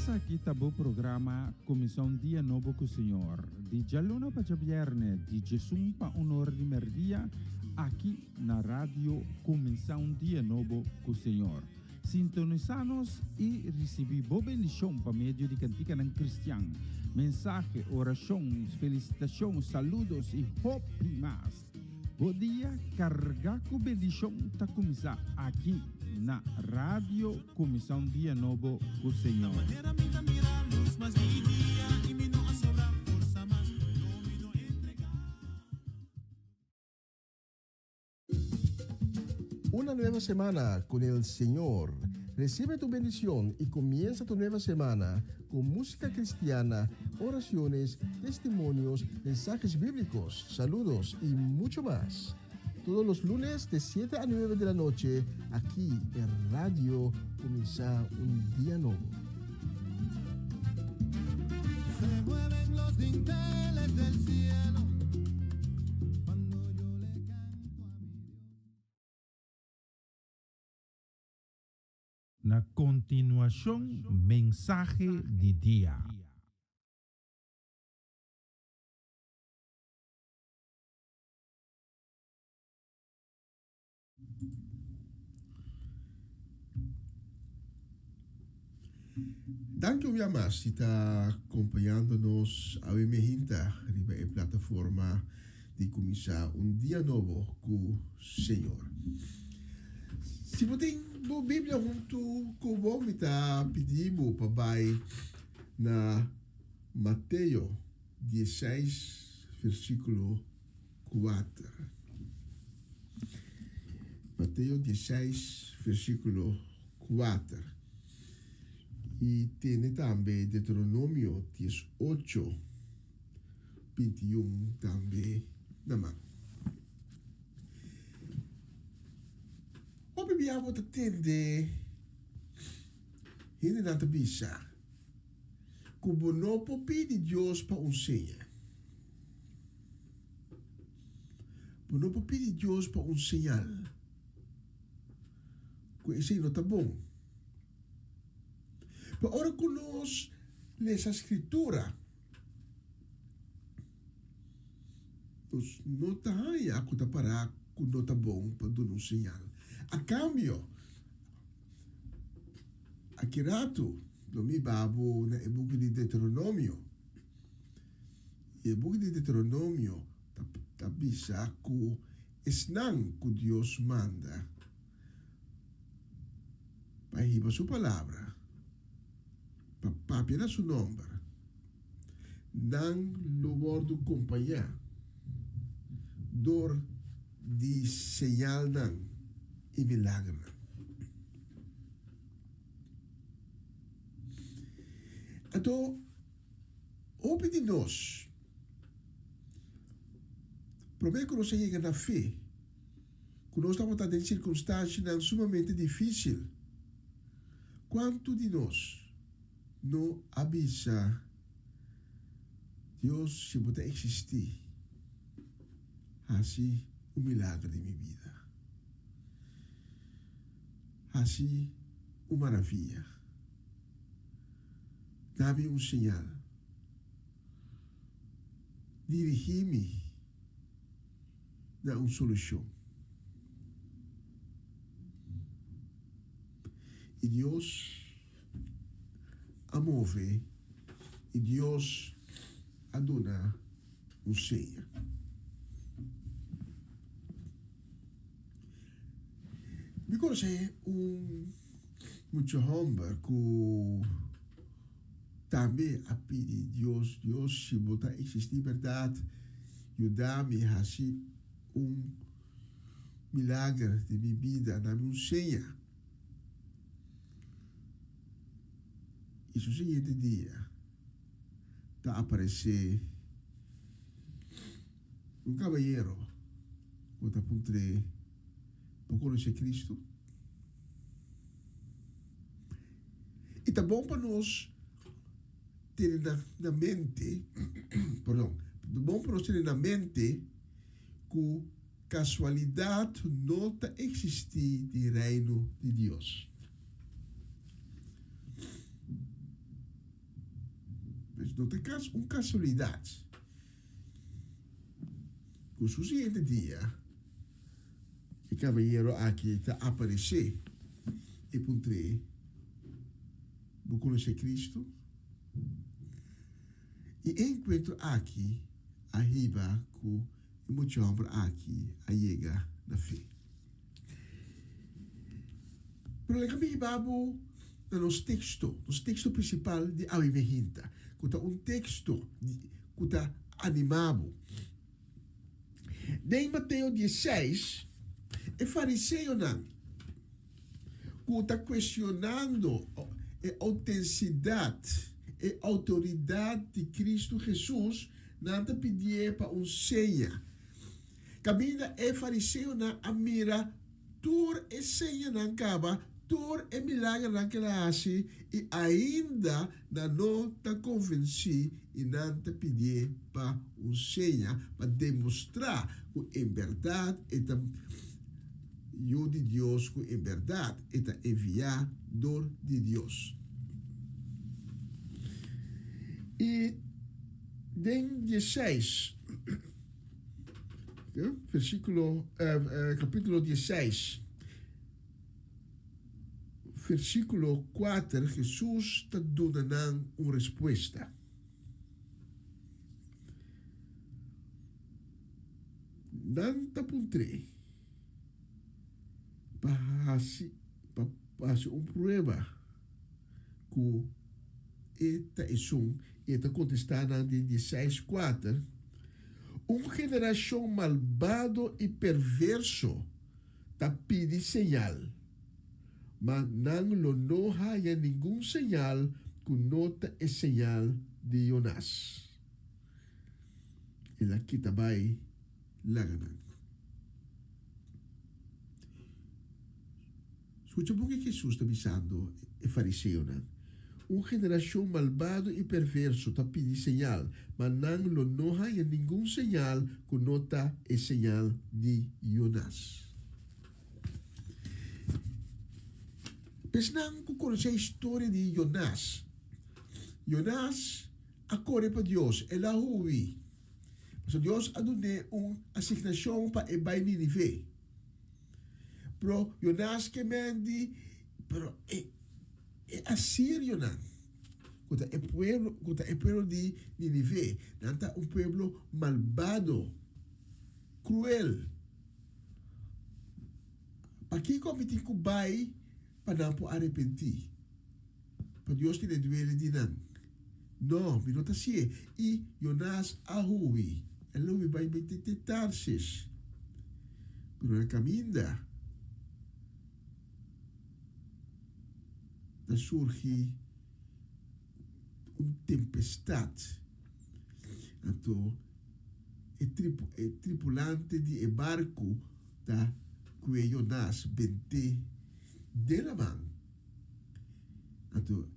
Esaki ta bo programa Kuminsá un Dia Nobo ku Señor, di djaluna pa djabièrnè di djesun pa un or di mèrdia, aki na Radio Kuminsá un Dia Nobo ku Señor. Sintonisá nos i risibí bo bendishon pa medio di kantikanan kristian, mensahe, orashon, felisitashon, saludos i hopi mas. Bo dia kargá ku bendishon ta kuminsá aki na Radio Kuminsá un Dia Nobo ku Señor. Una nueva semana con el Señor. Recibe tu bendición y comienza tu nueva semana con música cristiana, oraciones, testimonios, mensajes bíblicos, saludos y mucho más. Todos los lunes de 7 a 9 de la noche, aquí en Radio Comienza un Día Nuevo. Se mueven los dinteles del cielo cuando yo le canto a mi Dios. Na kontinuashon mensahe di dia. Danki un bia mas si ta kompañando nos awe mehinta riba e plataforma di kuminsá un dia nobo ku Señor. Si bo tin bo Biblia huntu ku bo, mi ta pidi bo pa bai na Mateo dieseis versíkulo kuater. Mateo dieseis versíkulo kuater. I tene tambe Deuteronomio diesocho bintiun tambe na man. Hopi bia bo ta tende hendenan ta bisa ku bo no por pidi Dios pa un seña. Bo no por pidi Dios pa un señal. Ku esei no ta bon. Pero ora ku nos lesa Skritura, nos no ta haña ku ta pará ku no ta bon pa duna un señal. A kambio, aki ratu lo mi babo na e buki di Deuteronomio. I e buki di Deuteronomio ta bisa ku esnan ku Dios manda pa hiba su palabra, pa papia na su nòmber, nan lo wòrdu kompañá dor di señalnan i milagernan. Anto, hopi di nos, promé ku nos a yega na fe, ku nos tabata den sirkunstanshanan sumamente difísil, kuantu di nos no a bisa, Dios, si bo ta eksistí, hasi un milager den mi bida. Hasi un maravia. Da mi un señal. Dirigí mi na un solushon. I Dios a move i Dios a duna un seña. Mi konosé un mucha hòmber ku tambe a pidi Dios, Dios, si bo ta eksistí bèrdat, yuda mi hasi un milager den mi bida, dami un seña. I su siguiente dia ta aparesé un kabayero ku ta puntr'é, Bo konosé Kristu? I ta bon pa nos tene na mente, perdon, ta bon pa nos tene na mente ku kasualidat no ta eksistí den Reino di Dios. Pues no ta un casualidad cu su siguiente dia e caballero aki ta aparece y puntr'é, Bo conoce Cristo? Y e encuentro aki a hiba cu e mucha homber aki a yega na fe. Pero laga mi hiba bo na nos teksto, nos teksto prinsipal di awe mehinta, ku ta un teksto ku ta animá bo. Den Mateo diesseis, e fariseonan ku ta kuestionando e outensidat, e outoridat di Kristu Hesus, nan ta pidié pa un seña. Kaminda e fariseonan a mira tur e señanan kaba, tur e milagernan ku el a hasi, i ainda nan no ta konvensí i nan ta pidié pa un seña pa demostrá ku en bèrdat e ta Yu di Dios, ku en bèrdat e ta enviá dor di Dios. I den diesseis. Versíkulo, kapítulo diesseis, versíkulo kuater, Hesus ta duna nan un respuesta. Nan ta puntr'é pa hasi pa hasi un prueba ku e ta esun, i e ta kontestá nan den diesseis kuater, Un generashon malbado i perverso ta pidi señal, ma nan lo no haña ningun señal ku no ta e señal di Jonás. El a kita bai laga nan. Skucha bon ke Hesus ta bisando e fariseonan, Un generashon malbado i perverso ta pidi señal, ma nan lo no haña ningun señal ku no ta e señal di Jonas. Esnan ku konosé e historia di Jonas, Jonas a kore pa Dios, el a hui, pasobra Dios a dun'é un asignashon pa e bai Ninive. Pero Jonas ke men di, pero e e asirionan, ku ta e pueblo, ku ta e pueblo di Ninive, nan ta un pueblo malbado, kruel. Pakiko mi tin ku bai pa nan por arepentí? Pa Dios tene duele di nan? No, mi no ta hasié. I Jonas a hui. El a hui bai mete te Tarsis. Pero na kaminda ta surgi un tempestat. Anto e e tripulante di e barku ta kue Jonas bent'é den laman. Anto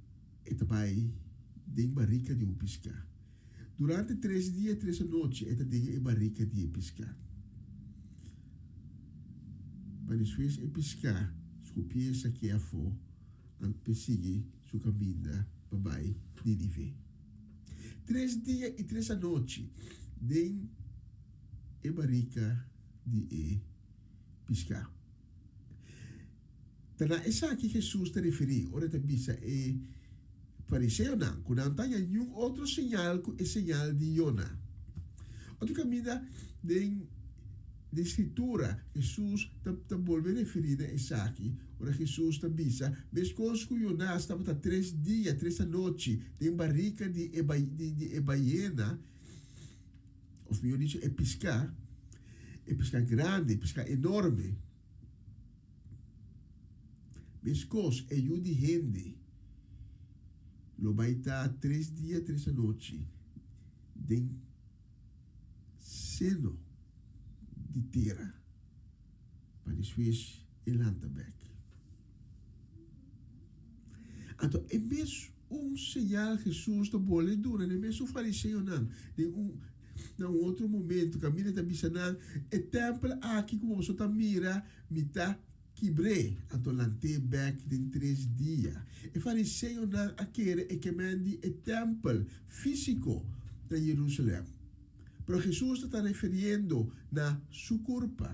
e ta bai den barika di un piská. Durante tres dia i tres anochi e ta den e barika di e piská. Pa despues e piská skupié saké afó anto p'e sigui su kaminda pa bai Nínive. Tres dia i tres anochi den e barika di e piská. Ta na esaki Hesus ta referí ora e ta bisa e fariseonan ku nan ta haña niun otro señal ku e señal di Yona. Otro kaminda den den Skritura Hesus ta ta bolbe referí na esaki ora Hesus ta bisa, Meskos ku Yonas tabata tres dia, tres anochi den barika di e di e bayena, òf mihó dicho e piská, e piská grandi, e piská enorme. Meskos, e Yu di hende lo bai ta tres dia tres anochi den seno di tera, pa despues e lanta bek. Anto e mes un señal Hesus ta bolbe duna na e mesun fariseonan den un na un otro momento, kaminda e ta bisa nan, E tèmpel aki ku boso ta mira, mi ta. Kibr'é, anto lant'é bèk den tres dia. E fariseonan a kere e kemen di e tèmpel físiko na Jerusalèm. Pero Hesus ta ta refiriendo na su kurpa.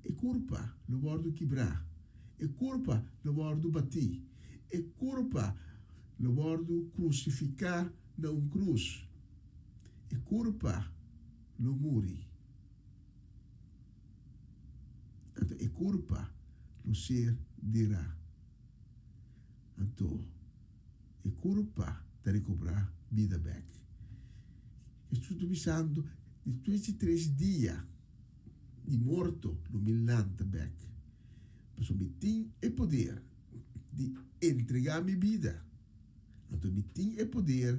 E kurpa lo wòrdu kibrá, e kurpa lo wòrdu batí, e kurpa lo wòrdu krusifiká na un krus. E kurpa lo muri. Anto e kurpa lo ser derá. Anto e kurpa ta rekobrá bida bèk. Hesus ta bisando, Despues di tres dia di morto lo mi lanta bèk, pasobra mi tin e poder di entregá mi bida. Anto mi tin e poder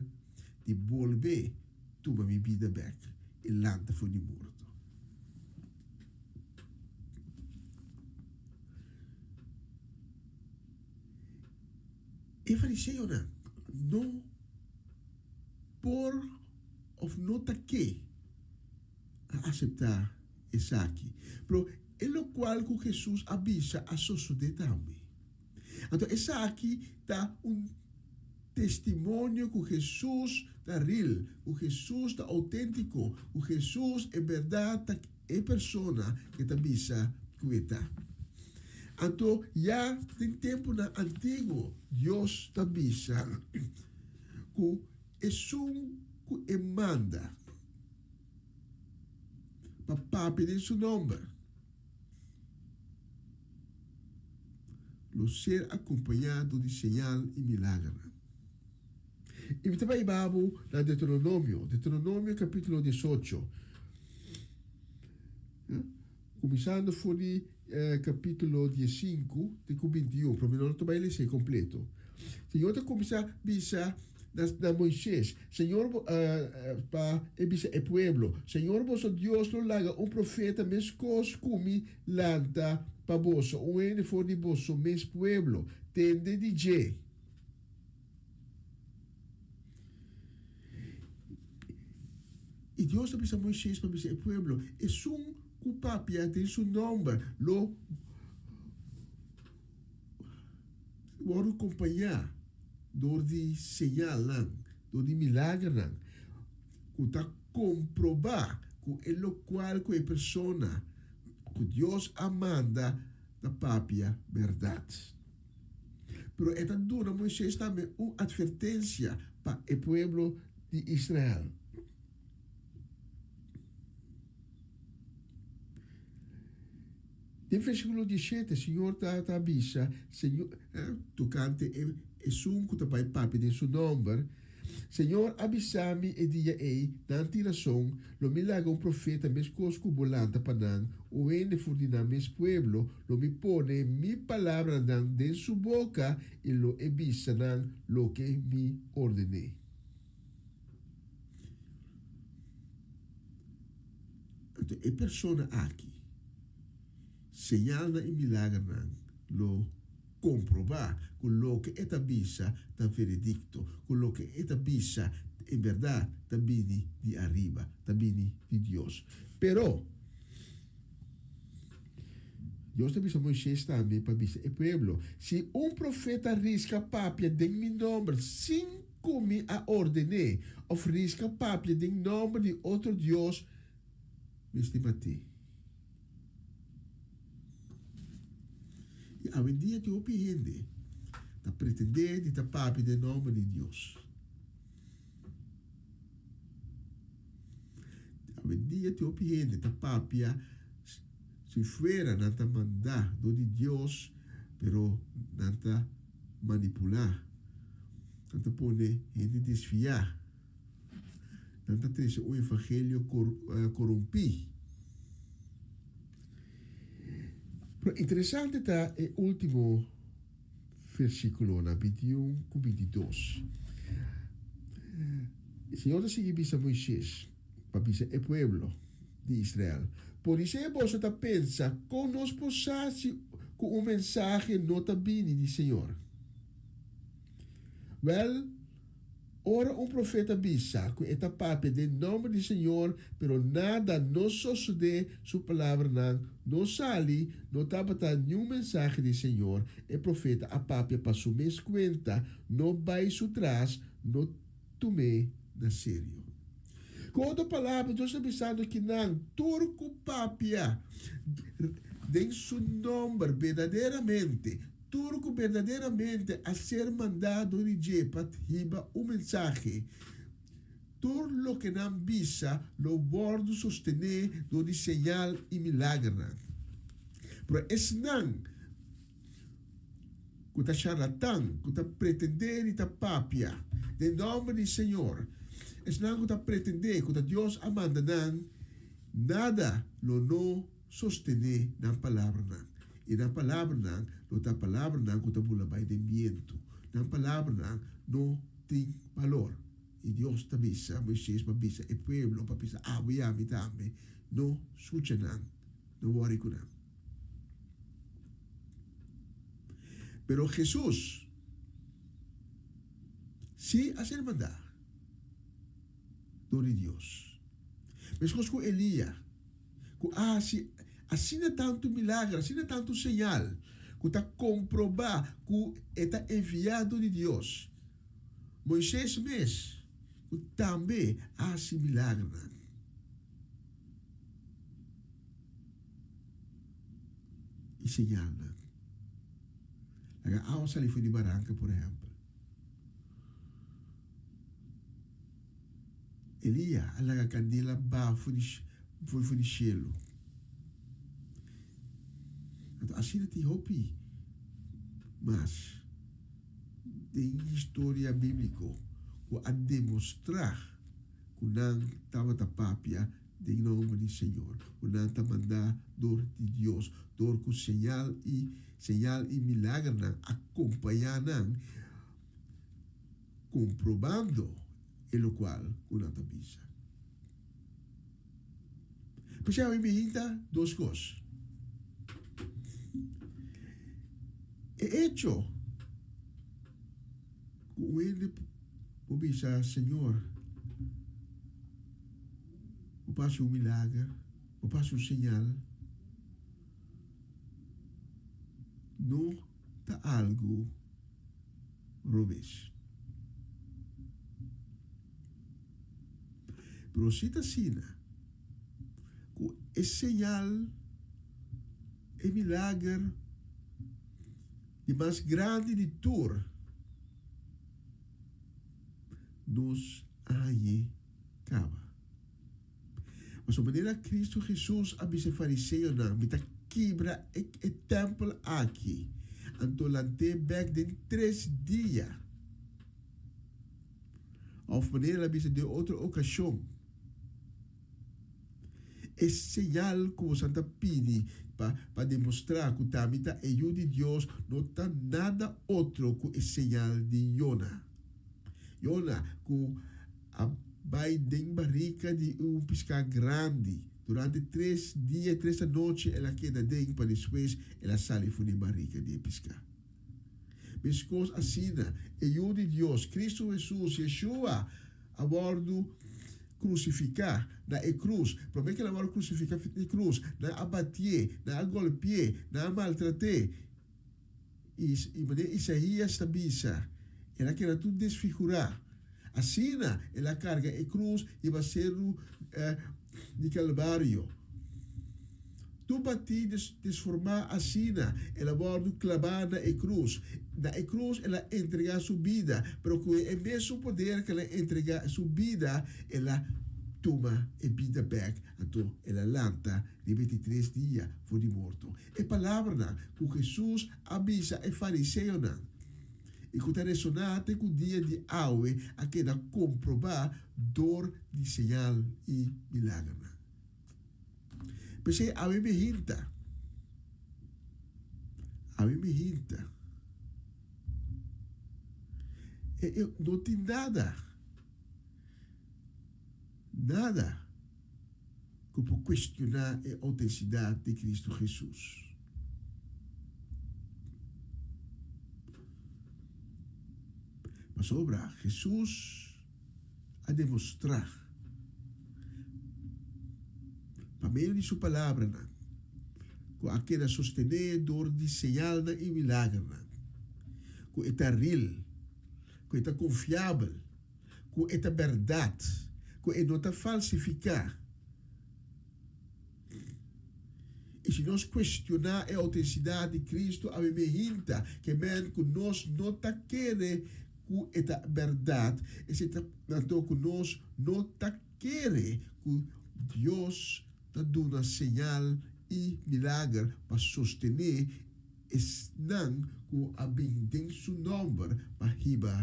di bolbe tuma mi bida bek i lanta for di morto. E fariseonan no por of no ta ke a aseptá esaki, pero e lokual ku Hesus a bisa a sosodé tambe. Anto esaki ta un testimonio ku Hesus ta ril, ku Hesus ta outéntiko, ku Hesus e bèrdat ta e persona ke ta bisa ku e ta. Anto ya den tempunan antiguo Dios ta bisa ku esun ku e manda pa papia den su nòmber, Lo ser acompañá dor di señal i milagernan. I mi ta bai hiba bo na Deuteronomio, Deuteronomio capítulo diesocho, cuminsando for di capítulo diesinku te cu bintiun, pero mi no ta bai lesa e completo. Señor ta cuminsá bisa na Moisés, Señor bo, pa e bisa e pueblo, Señor boso Dios lo laga un profeta meskos ku mi lanta pa boso, un hende for di boso mes pueblo. Tende di dje. I Dios a bisa Moisés pa bisa e pueblo, Esun ku papia den su nòmber lo wòrdu kompañá dor di señalnan, dor di milagernan ku ta komprobá ku e lokual ku e persona ku Dios a manda ta papia bèrdat. Pero e ta duna Moisés tambe un atvertensia pa e pueblo di Israel. Den versíkulo diesshete, Señor ta ta bisa, Señor, tokante e esun ku ta bai papia den su nòmber, Señor a bisa mi e dia ei, nan tin rason, lo mi laga un profeta meskos ku bo lanta pa nan, un hende for di nan mes pueblo, lo mi pone mi palabranan den su boka i lo e bisa nan loke mi ordené. Anto e persona aki, señalnan i milagernan lo komprobá ku loke e ta bisa ta veredikto, ku loke e ta bisa en bèrdat ta bini di ariba, ta bini di Dios. Pero, Dios ta bisa Moisés tambe pa bisa e pueblo, Si un profeta riska papia den mi nòmber sin ku mi a orden'é, òf riska papia den nòmber di otro dios, mester mat'é. I awendia tin hopi hende ta pretendé di ta papia den nòmber di Dios. Awendia tin hopi hende ta papia si fuera nan ta mandá dor di Dios, pero nan ta manipulá, nan ta pone hende desviá, nan ta trese un evangelio korumpí. Pero interesante ta e último versíkulonan, bintiun ku bintidos. E Señor ta sigui bisa Moisés pa bisa e pueblo di Israel, Podisé boso ta pensa, Kon nos por sa si ku un mensahe no ta bini di Señor? Wèl. Ora un profeta bisa ku e ta papia den nòmber di Señor, pero nada no sosodé, su palabranan no sali, no tabata niun mensahe di Señor, e profeta a papia pa su mes kuenta, no bai su tras, no tum'é na serio. Ku otro palabra, Dios ta bisando ki nan tur ku papia den su nòmber berdaderamente, Tur ku berdaderamente a ser mandá dor di dje pa hiba un mensahe, tur loke nan bisa lo wòrdu sostené dor di señal i milagernan. Pero esnan ku ta charlatan, ku ta pretendé di ta papia den nòmber di Señor, esnan ku ta pretendé ku ta Dios a manda nan, nada lo no Sostené nan palabranan, i nan palabranan lo ta palabranan ku ta bula bai den bientu. Nan palabranan no tin balor. I Dios ta bisa Moisés pa bisa e pueblo, pa bisa abo i ami tambe, No skucha nan, no wòri ku nan. Pero Hesus sí a ser mandá dor di Dios. Meskos ku Elia. ku a hasi asina tantu milager, asina tantu señal, ku ta komprobá ku e ta enviado di Dios. Moises mes, ku tambe a hasi milagernan. I señalnan. Laga awa sali for di baranka, por ehèmpel. Elia a laga kandela baha for di for di shelu. Anto asina tin hopi mas den historia bíbliko ku a demostrá ku nan tabata papia den nòmber di Señor, ku nan ta mandá dor di Dios, dor ku señal i señal i milagernan a kompañá nan. Comprobando e locual cu nan ta bisa. P'esei awe mi hinta dos cos. E hecho cu un hende por bisa, Señor, bo por haci un milager, bo por haci un señal, no ta algo robes. Pero si ta asina ku e señal, e milager di mas grandi di tur, nos a hañ'é kaba. Pasobra manera Cristo Jesus a bisa e fariseonan, Mi ta kibra e e tèmpel aki, anto lant'é bèk den tres dia. Òf manera el a bisa den otro okashon, E señal ku boso ta pidi pa pa demostrá ku ta mi ta e Yu di Dios no ta nada otro ku e señal di Yona. Yona ku a bai den barika di un piská grandi. Durante tres dia i tres anochi el a keda den pa despues el a sali for di e barika di e piská. Meskos asina, e Yu di Dios, Kristu Hesus, Yeshua, a wòrdu krusifiká na e krus. Promé ku el a wòrdu krusifiká na e krus, nan a batié, nan a gòlpié, nan a maltrat'é. I manera Isaías ta bisa, El a keda tur desfigurá. Asina el a karga e krus riba seru di Kalvario. Tur batí desformá asina el a wòrdu klabá na e krus. Na e krus el a entregá su bida, pero ku e mesun poder ku el a entregá su bida, el a tuma e bida bèk, anto el a lanta riba e di tres dia for di morto. E palabranan ku Hesus a bisa e fariseonan i ku ta resoná te ku dia di awe a keda komprobá dor di señal i milagernan. P'esei awe mi hinta, awe mi hinta, e e no tin nada, nada. ku por kuestioná e outentisidad di Kristu Hesus. Pasobra Hesus. a demostrá pa medio di su palabranan ku a keda sostené dor di señalnan i milagernan, ku e ta ril, ku e ta konfiabel, ku e ta bèrdat, ku e no ta falsifiká. I si nos kuestioná e outentisidad di Kristu awe mehinta, ke men ku nos no ta kere ku e ta bèrdat, esei ta anto ku nos no ta kere ku Dios ta duna señal i milager pa sostené esnan ku a bin den su nòmber pa hiba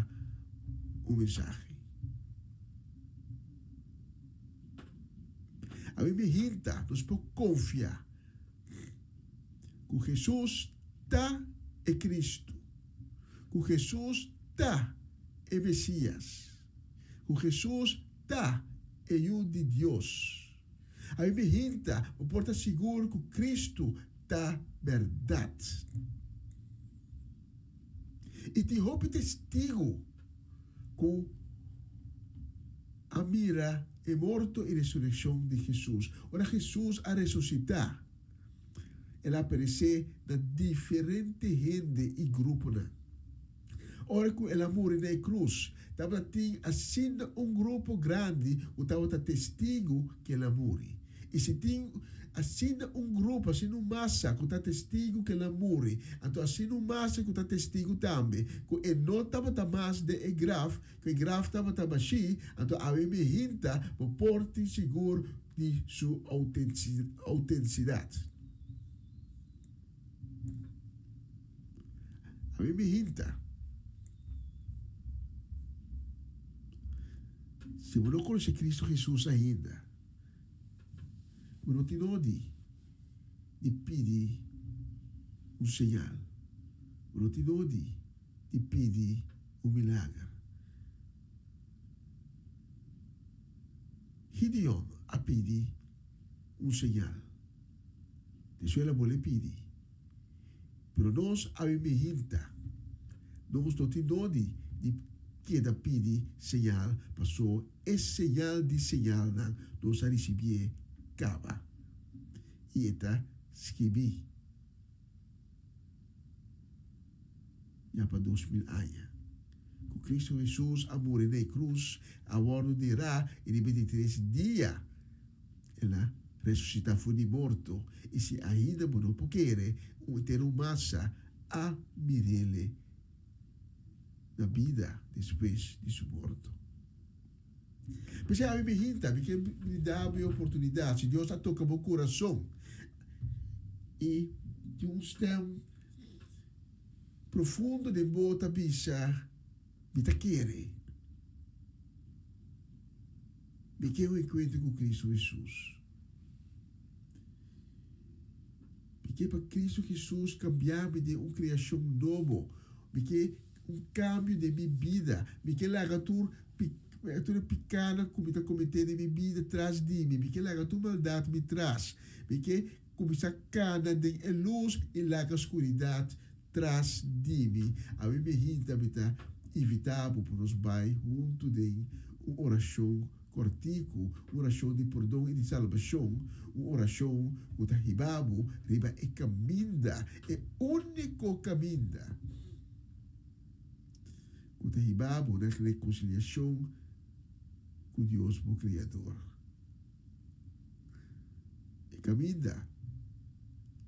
un mensahe. Ami mi hinta nos por konfia ku Hesus ta e Kristu, ku Hesus ta e Mesias, ku Hesus ta e Yu di Dios. Ami mi hinta bo por ta sigur ku Kristu ta bèrdat. I tin hopi testigu ku a mira e morto i resurekshon di Hesus. Ora Hesus a resusitá, el a aparesé na diferente hende i gruponan. Ora ku el a muri na e krus, tabata tin asina un grupo grandi ku tabata testigu ku el a muri. I si tin asina un grupo, asina un masa ku ta testigu ku el a muri, anto asina un masa ku ta testigu tambe ku e no tabata mas den e graf, ku e graf tabata bashí, anto awe mi hinta bo por tin sigur di su outentisidad. Awe mi hinta. Si bo no konosé Kristu Hesus ainda, Bo no tin nodi di pidi un señal. Bo no tin nodi di pidi un milager. Gideon a pidi un señal. Despues el a bolbe pidi. Pero nos awe mehinta. Nos no tin nodi di keda pidi señal, paso e señal di señalnan nos a ricibié caba. I e ta skibí ya pa 2000 aña cu Cristo Jesus a muri na e cruz, a wordo derá i riba e di tres dia El a resusitá for di morto, i si ainda bo no por kere, un entero masa a mir'Ele na bida despues di su morto. P'esei ami mi hinta, mi ke brinda bo e oportunidat, si Dios a toka bo kurason i tin un stèm profundo den bo ta bisa, Mi ta kere. Mi ke un enkuentro ku Kristu Hesus. Mi ke pa Kristu Hesus kambia mi den un kreashon nobo. Mi ke un kambio den mi bida. Mi ke laga tur tur e pikanan ku mi ta kometé den mi bida tras di mi. Mi ke laga tur maldat mi tras. Mi ke kuminsá kana den e lus i laga skuridat Tras di mi. Awe mi hinta mi ta invitá bo pa nos bai huntu den un orashon kòrtiku, un orashon di pordon i di salbashon, un orashon ku ta hiba bo riba e kaminda, e úniko kaminda ku ta hiba bo na rekonsiliashon ku Dios bo Kreador. E kaminda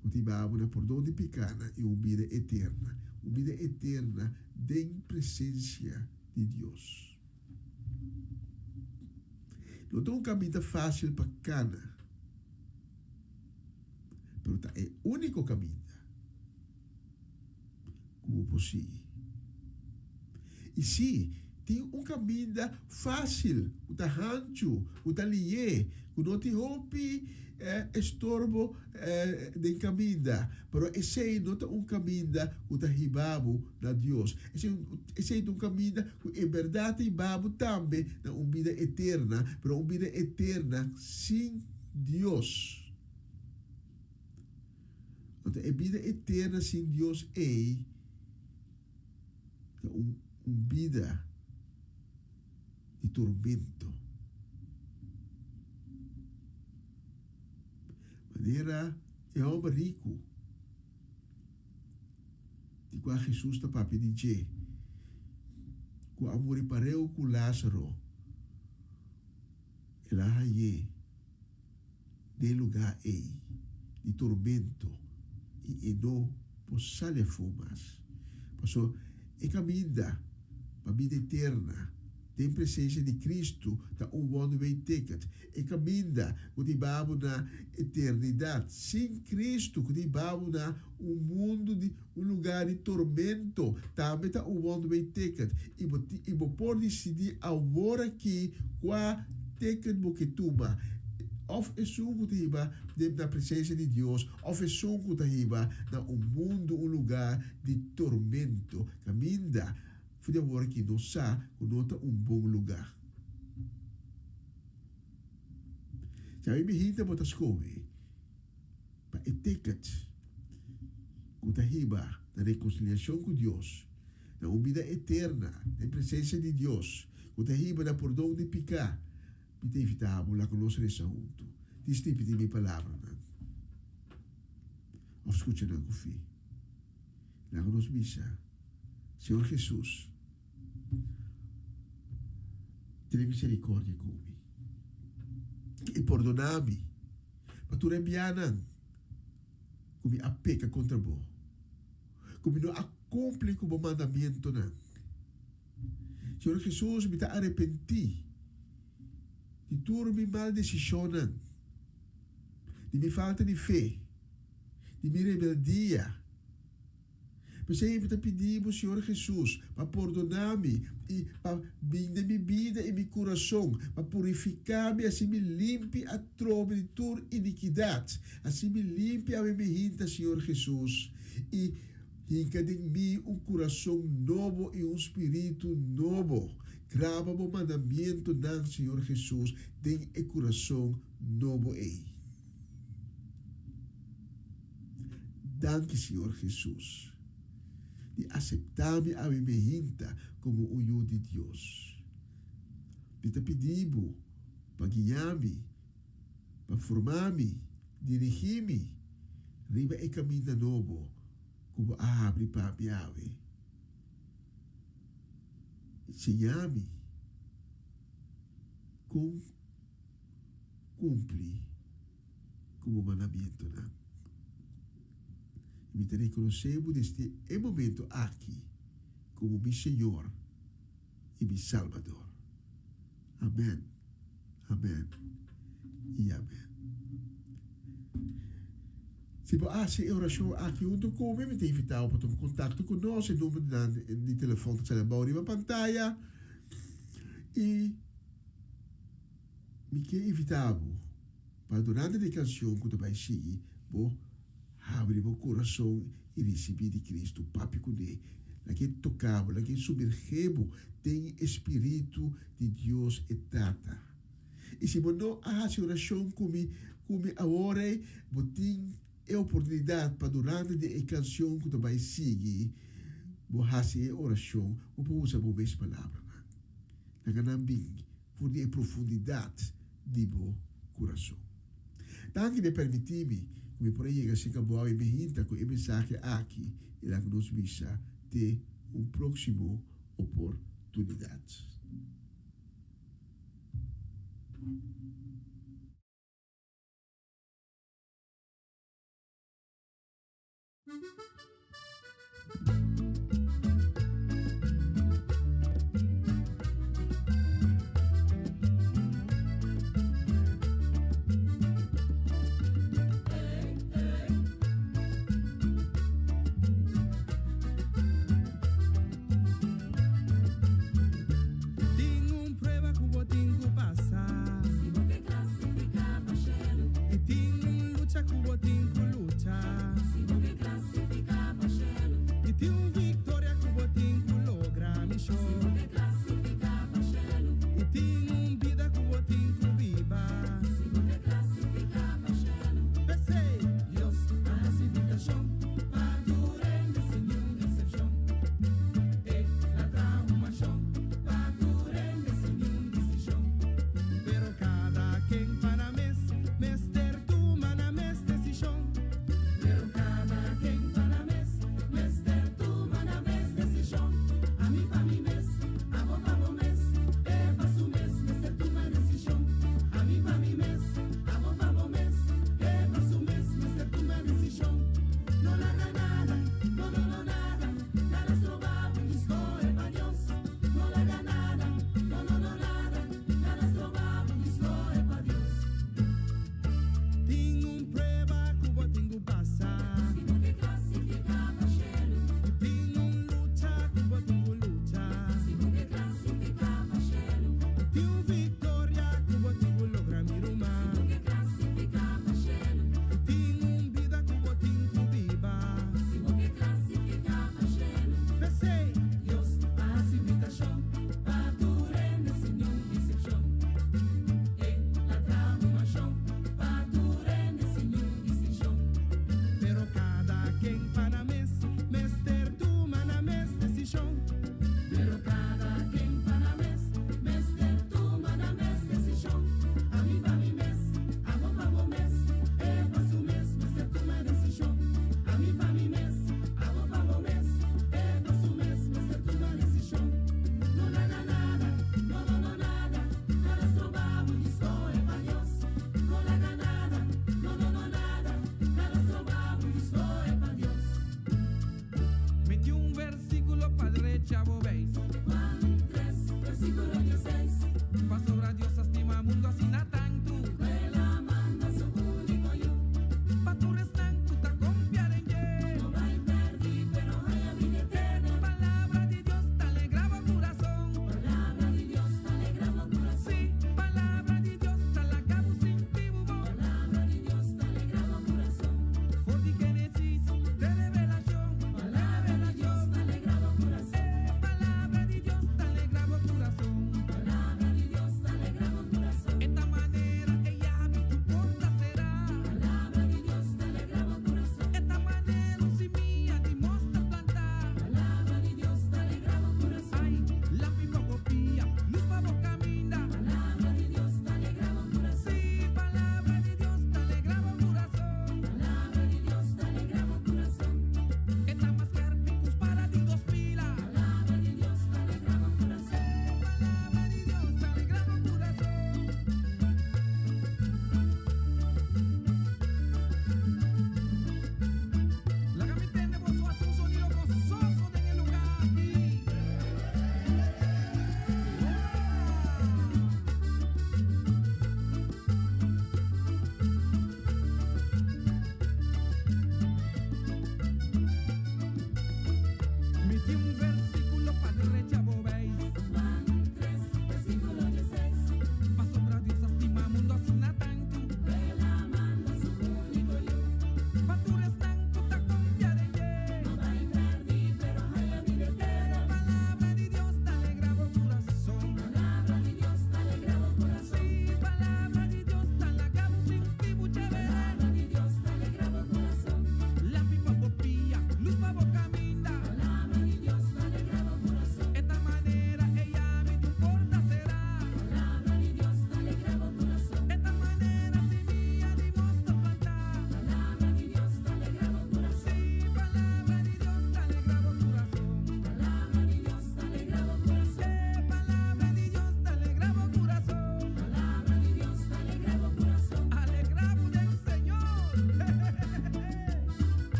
ku ta hiba bo na pordon di pikanan i un bida eterna, un bida eterna den presensia di Dios. No ta un kaminda fásil pa kana, pero ta e úniko kaminda ku bo por sigui. I sí, tin un kaminda fásil ku ta hanchu, ku ta lié, ku no tin hopi estorbo den kaminda, pero esei no ta un kaminda ku ta hiba bo na Dios. Esei ta un kaminda ku en bèrdat ta hiba bo tambe na un bida eterna, pero un bida eterna sin Dios. Anto e bida eterna sin Dios ei ta un un bida. di tormento. Manera e hòmber riku di kua Hesus ta papia di dje, ku a muri pareu ku Lázaro, el a hañ'é den e lugá ei di tormento i e no por sali afó mas. Pasobra e kaminda pa bida eterna den presensia di Kristu ta un one-way ticket. E kaminda ku ta hiba bo na eternidat sin Kristu, ku ta hiba bo na un mundu di un lugá di tormento, tambe ta un one-way ticket. I bo i bo por disidí awor aki kua ticket bo ke tuma, òf esun ku ta hiba den na presensia di Dios òf esun ku ta hiba na un mundu, un lugá di tormento, kaminda for di awor aki nos sa ku no ta un bon lugá. Si ami bihinta bo ta skohe pa e ticket ku ta hiba na rekonsiliashon ku Dios, na un bida eterna den presensia di Dios, ku ta hiba na pordon di piká, mi ta invitá bo laga nos resa huntu. Dis ripití mi palabranan òf skucha nan ku fe. Laga nos bisa, Señor Hesus, tene misericordia ku mi i pordona mi pa tur e bianan ku mi a peka kontra bo, ku mi no a kumpli ku bo mandamentunan. Señor Hesus, mi ta arepentí di tur mi mal desishonnan, di mi falta di fe, di mi rebeldia. P'esei mi ta pidi bo, Señor Hesus, pa pordona mi i pa bin den mi bida i mi kurason, pa purifiká mi, hasi mi limpi atrobe di tur inikidat. Hasi mi limpi awe mi hinta, Señor Hesus, i hinka den mi un kurason nobo i un spiritu nobo. Graba bo mandamientonan, Señor Hesus, den e kurason nobo ei. Danki Señor Jesus di acepta mi awe mehinta como un yu di Dios. Mi ta pidi bo pa guia mi, pa forma mi, dirigi mi riba e caminda nobo cu bo a habri pa mi awe. Siña mi con cumpli ku bo mandamentunan. I mi ta rekonosé bo desde e momento aki komo mi Señor i mi Salbador. Amèn, amèn i amèn. Si bo hasi e orashon aki huntu ku mi, mi ta invitá bo pa tuma kontakto ku nos. E numbernan di telefòn ta sali abou riba pantaya. I. Mi ke invitá bo pa durante di e kanshon ku ta bai sigui, bo habri bo kurason i risibí di Kristu. Papia kuné, laga e toká bo, laga e sumergé bo den e Spiritu di Dios e Tata. I si bo no a hasi orashon ku mi ku mi awor ei, bo tin e oportunidat pa durante di e kanshon ku ta bai sigui, bo hasi e orashon, bo por usa bo mes palabranan. Laga nan bin for di e profundidat di bo kurason. Danki di permití mi ku mi por a yega serka bo awe behinta ku e mensahe aki i laga nos bisa te un próksimo oportunidat. Tin un prueba ku bo tin ku pasa. Si bo ke klasifiká pa shelu. I tin un lucha ku bo tin ku lucha. Si bo ke klasifiká.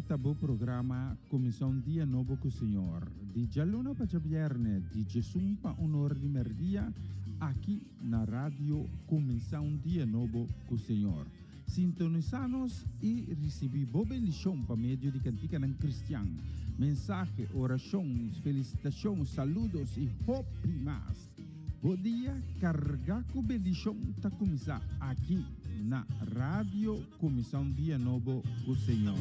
ta bo programa Kuminsá un Dia Nobo ku Señor, di djaluna pa djabièrnè di djesun pa un or di mèrdia, aki na Radio Kuminsá un Dia Nobo ku Señor. Sintonisá nos i risibí bo bendishon pa medio di kantikanan kristian, mensahe, orashon, felisitashon, saludos i hopi mas. Bo dia kargá ku bendishon ta kuminsá aki na Radio Kuminsá un Dia Nobo ku Señor.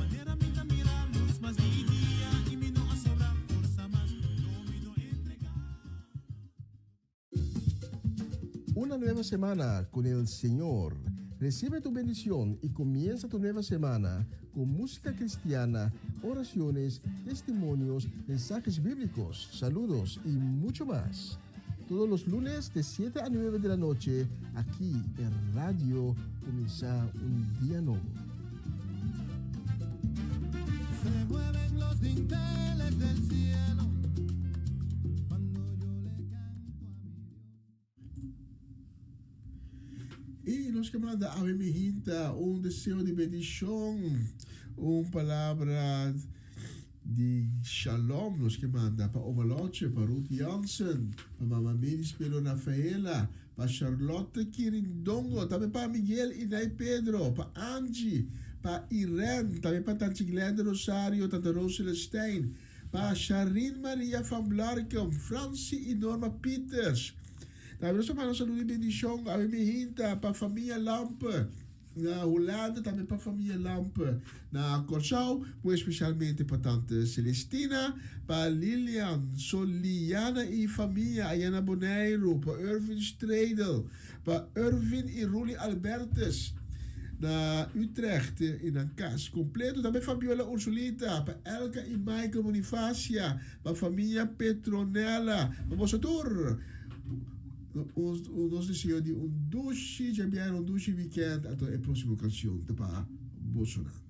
Una nueva semana con el Señor. Recibe tu bendición y comienza tu nueva semana con música cristiana, oraciones, testimonios, mensajes bíblicos, saludos y mucho más. Todos los lunes de 7 a 9 de la noche, aquí en Radio Comienza un Día Nuevo. Se mueven los dinteles del cielo cuando yo le canto a mi Dios. Y nos ke manda awe mi hinta un deseo di bendicion, un palabra di shalom nos ke manda pa Oma Lotje, pa Ruth Jansen, pa Mama Miris Pedro Rafaela, pa Charlotte Kirindongo, tambe pa Miguel y Nay Pedro, pa Angie, pa Irene, tambe pa Tanchi Glenda Rosario, Tanta Rose Celestijn, pa Sharin Maria van Blarkum, Francie y Norma Pieters. Tambe nos ta manda un saludo y bendicion awe mi hinta pa famia Lampe na Hulanda, tambe pa famia Lampe na Kòrsou, muy especialmente pa tante Celestina, pa Lilian, Soliana y famia aya na Boneiru, pa Ervin Stredel, pa Ervin y Ruli Albertus na Utrecht y nan kas completo, tambe Fabiola Ursulita, pa Elka y Michael Bonifacia, Pa famia Petronella, pa boso tur, nos deseo di un dushi djabièrnè, un dushi weekend, anto e próximo canción ta pa bosonan.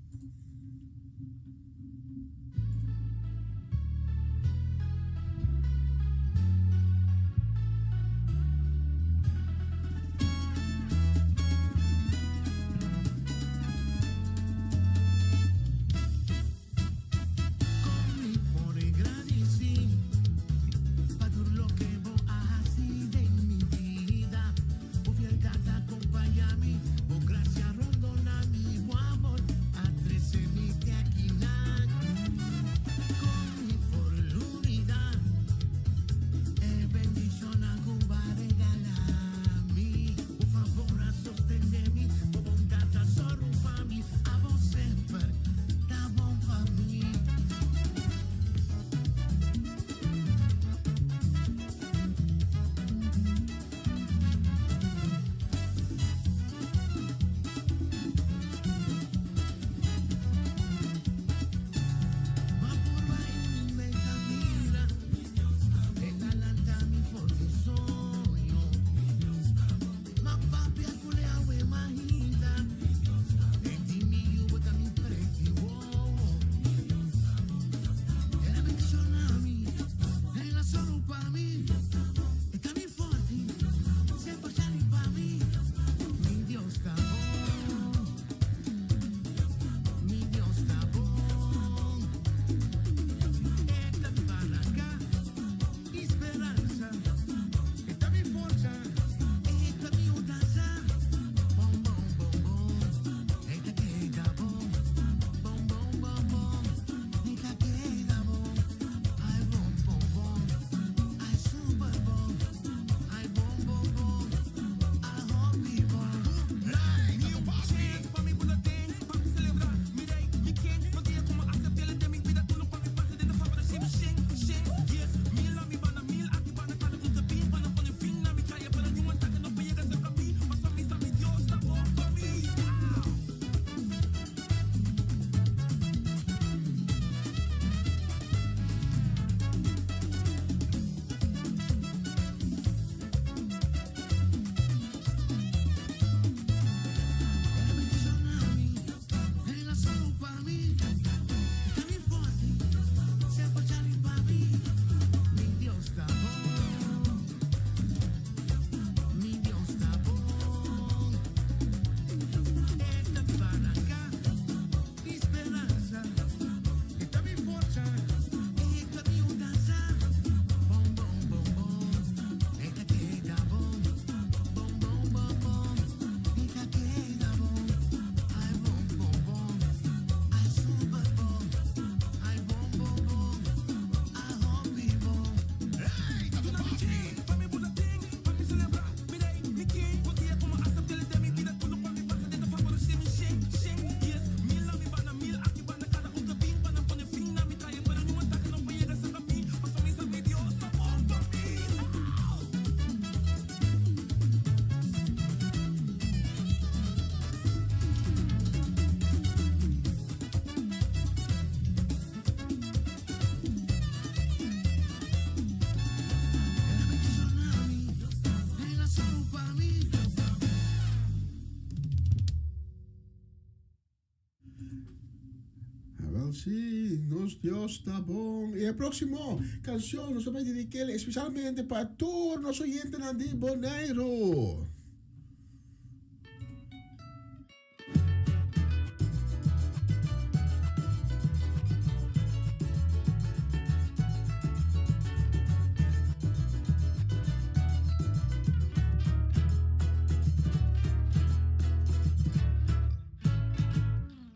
Sí, nos Dios ta bon. I e próksimo kanshon nos ta bai dedik'é espesialmente pa tur nos oyentenan di Boneiru.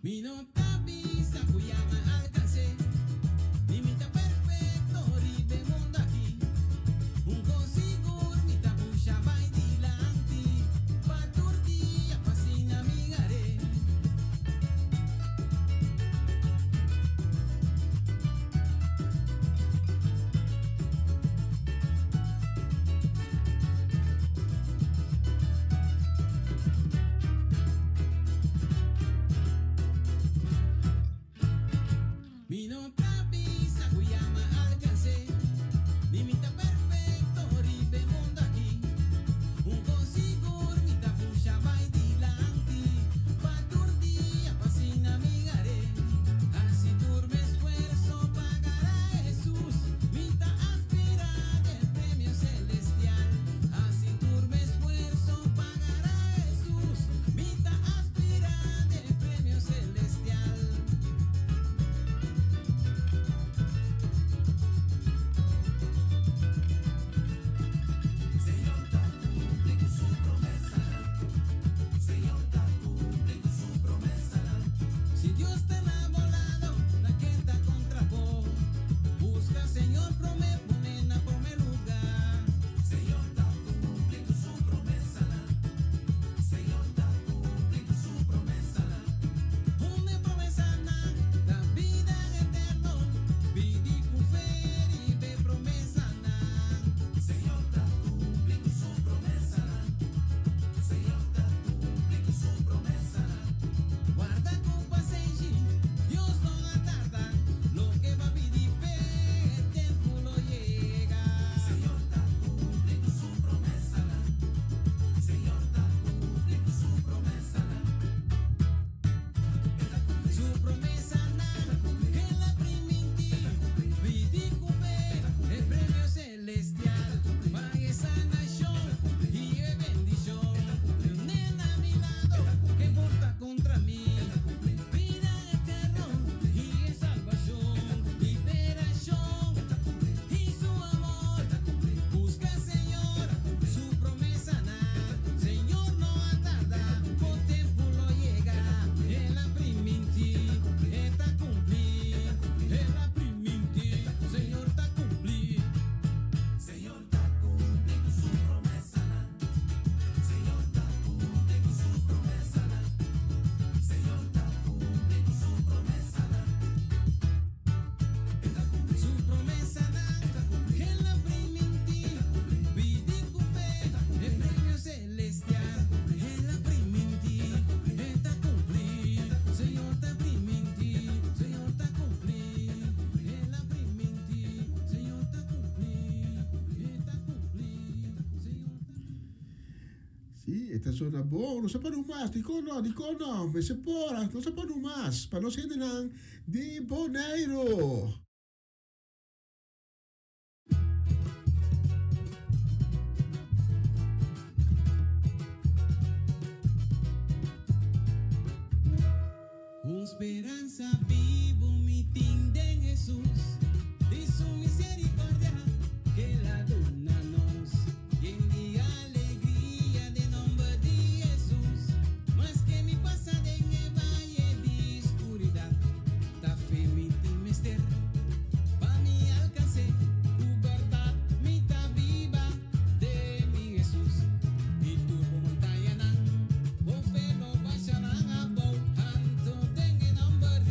Mi no ta bisa ku ya m'a alkans'é, ni mi ta perfekto riba e mundu aki. Un kos sigur mi ta busha bai dilanti, pa tur dia pa asina mi gar'é. Mi no ta bisa ku ya m'a alkans'é, ni mi ta perfekto riba e mundu aki. Un kos sigur mi ta pusha bai dilanti, pa tur dia pa asina mi gar'é. Hasi tur mi esfuerso pa gara Hesus, mi ta aspirá den premio selestial. Hasi tur mi esfuerso pa gara Hesus, mi ta aspirá den premio selestial. Señor ta cumpli cu su promesanan. Señor ta cumpli cu su promesanan. Si Dios ta na bo lado, ta ken ta contra bo? Busca Señor prome, pone na prome lugar. Señor ta cumpli cu su promesanan. Señor ta cumpli cu su promesanan. Un di promesanan ta bida eterno, pidi cu fe riba e promesanan. Señor ta cumpli cu su promesanan. Señor ta cumpli cu su promesanan. Warda cu pasenshi, Dios no a tarda, loke bo a pidi p'e, e tempo lo yega. Señor ta cumpli cu su promesanan. Señor ta cumpli cu su promesanan. Su promesanan, el a priminti, pidi cu fe, e premio celestial, pa e sanacion y e bendicion. Pone na mi lado, ken por ta contra mi? Bida eterno y e salvacion, liberacion y su amor. Busca Señor, su promesanan. Señor no a tarda, bo tempo lo yega. El a priminti, e ta cumpli. El a priminti, Señor ta cumpli. Señor ta cumpli cu su promesanan. Señor ta cumpli cu su promesanan. Señor ta cumpli cu su promesanan. Su promesanan, el a priminti, pidi cu fe, e premio celestial. El a priminti, e ta cumpli. Señor ta priminti, Señor ta cumpli. El a priminti, Señor ta cumpli. E ta cumpli, Señor ta Sí, e ta zona bon. Nos a pone un mas. Dikon no? Dikon no? Mester por. Nos a pone un mas pa nos hendenan di Boneiru. Un speransa bibu mi tin den Hesus, di su misericordia ku el a duna nos. Yen di alegria den nomber di Hesus, maske mi pasa den e vaye di oscuridad, ta fe mi tin mester, pa mi alcans'é, ku berdad mi ta biba den mi Hesus. I tur montañanan, bo fe lo basha nan abou, anto den e nomber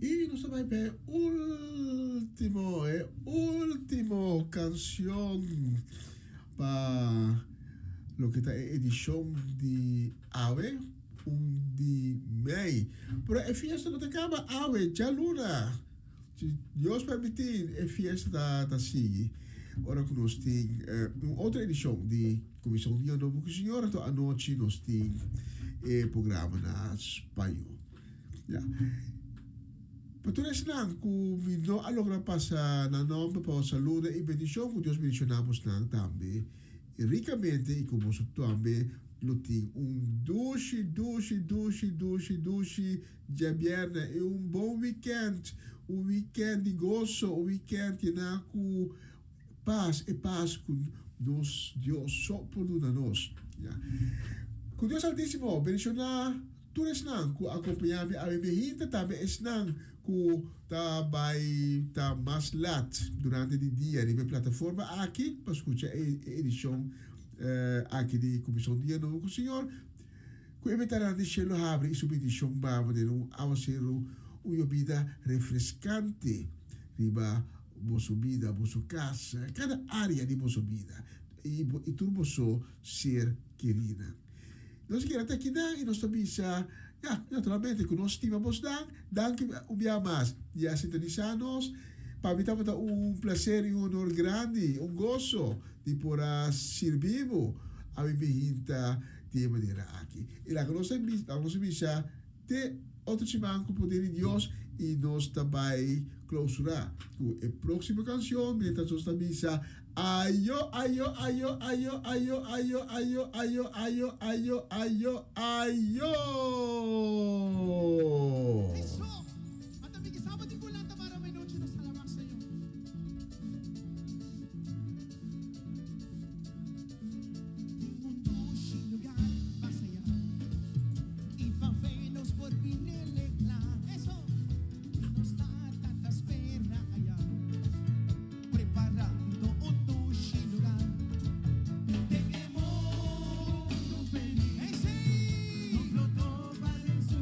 I nos ta bai pa e último, e último kanshon pa loke ta e edishon di awe, un di mei. Pero e fiesta no ta kaba awe, djaluna. Si Dios permití, e fiesta ta ta sigui ora ku nos tin un otro edishon di Komishon Dia Nobo ku Señor. Anto anochi nos tin e programa na spañó. Ya. Pa tur esnan ku mi no a logra pasa nan nòmber pa saludo i bendishon, ku Dios bendishoná bosnan tambe rikamente i ku boso tambe lo tin un dushi, dushi, dushi, dushi, dushi djabièrnè i un bon wikènt, un wikènt di goso, un wikènt yená ku pas, e pas ku nos Dios so por duna nos. Ya. Ku Dios Altísimo bendishoná Tur esnan ku a kompañá mi awe mehinte, tambe esnan ku ta bai ta mas lat durante di dia riba e plataforma aki pa skucha e edishon aki di Komishon Dia Nobo ku Señor. Ku e bentananan di shelu habri i su bendishon baba den un awaseru, un yobida refreskante riba boso bida, boso kas, kada área di boso bida i tur boso ser kerinan. Nos a keda te akinan i nos ta bisa, ya, naturalmente ku nos stima bosnan. Danki un bia mas di a sintonisá nos. Pa mi tabata un plaser i un honor grandi, un goso di por a sirbi bo awe mi hinta di e manera aki. I laga nos laga nos bisa te otro siman ku poder di Dios i nos ta bai klousurá ku e próksimo kanshon mientras nos ta bisa Ayo ayo ayo ayo ayo ayo ayo ayo ayo ayo ayo ayo. Preparando un dushi lugar den e mundo feliz. Nos lo topa den su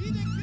I den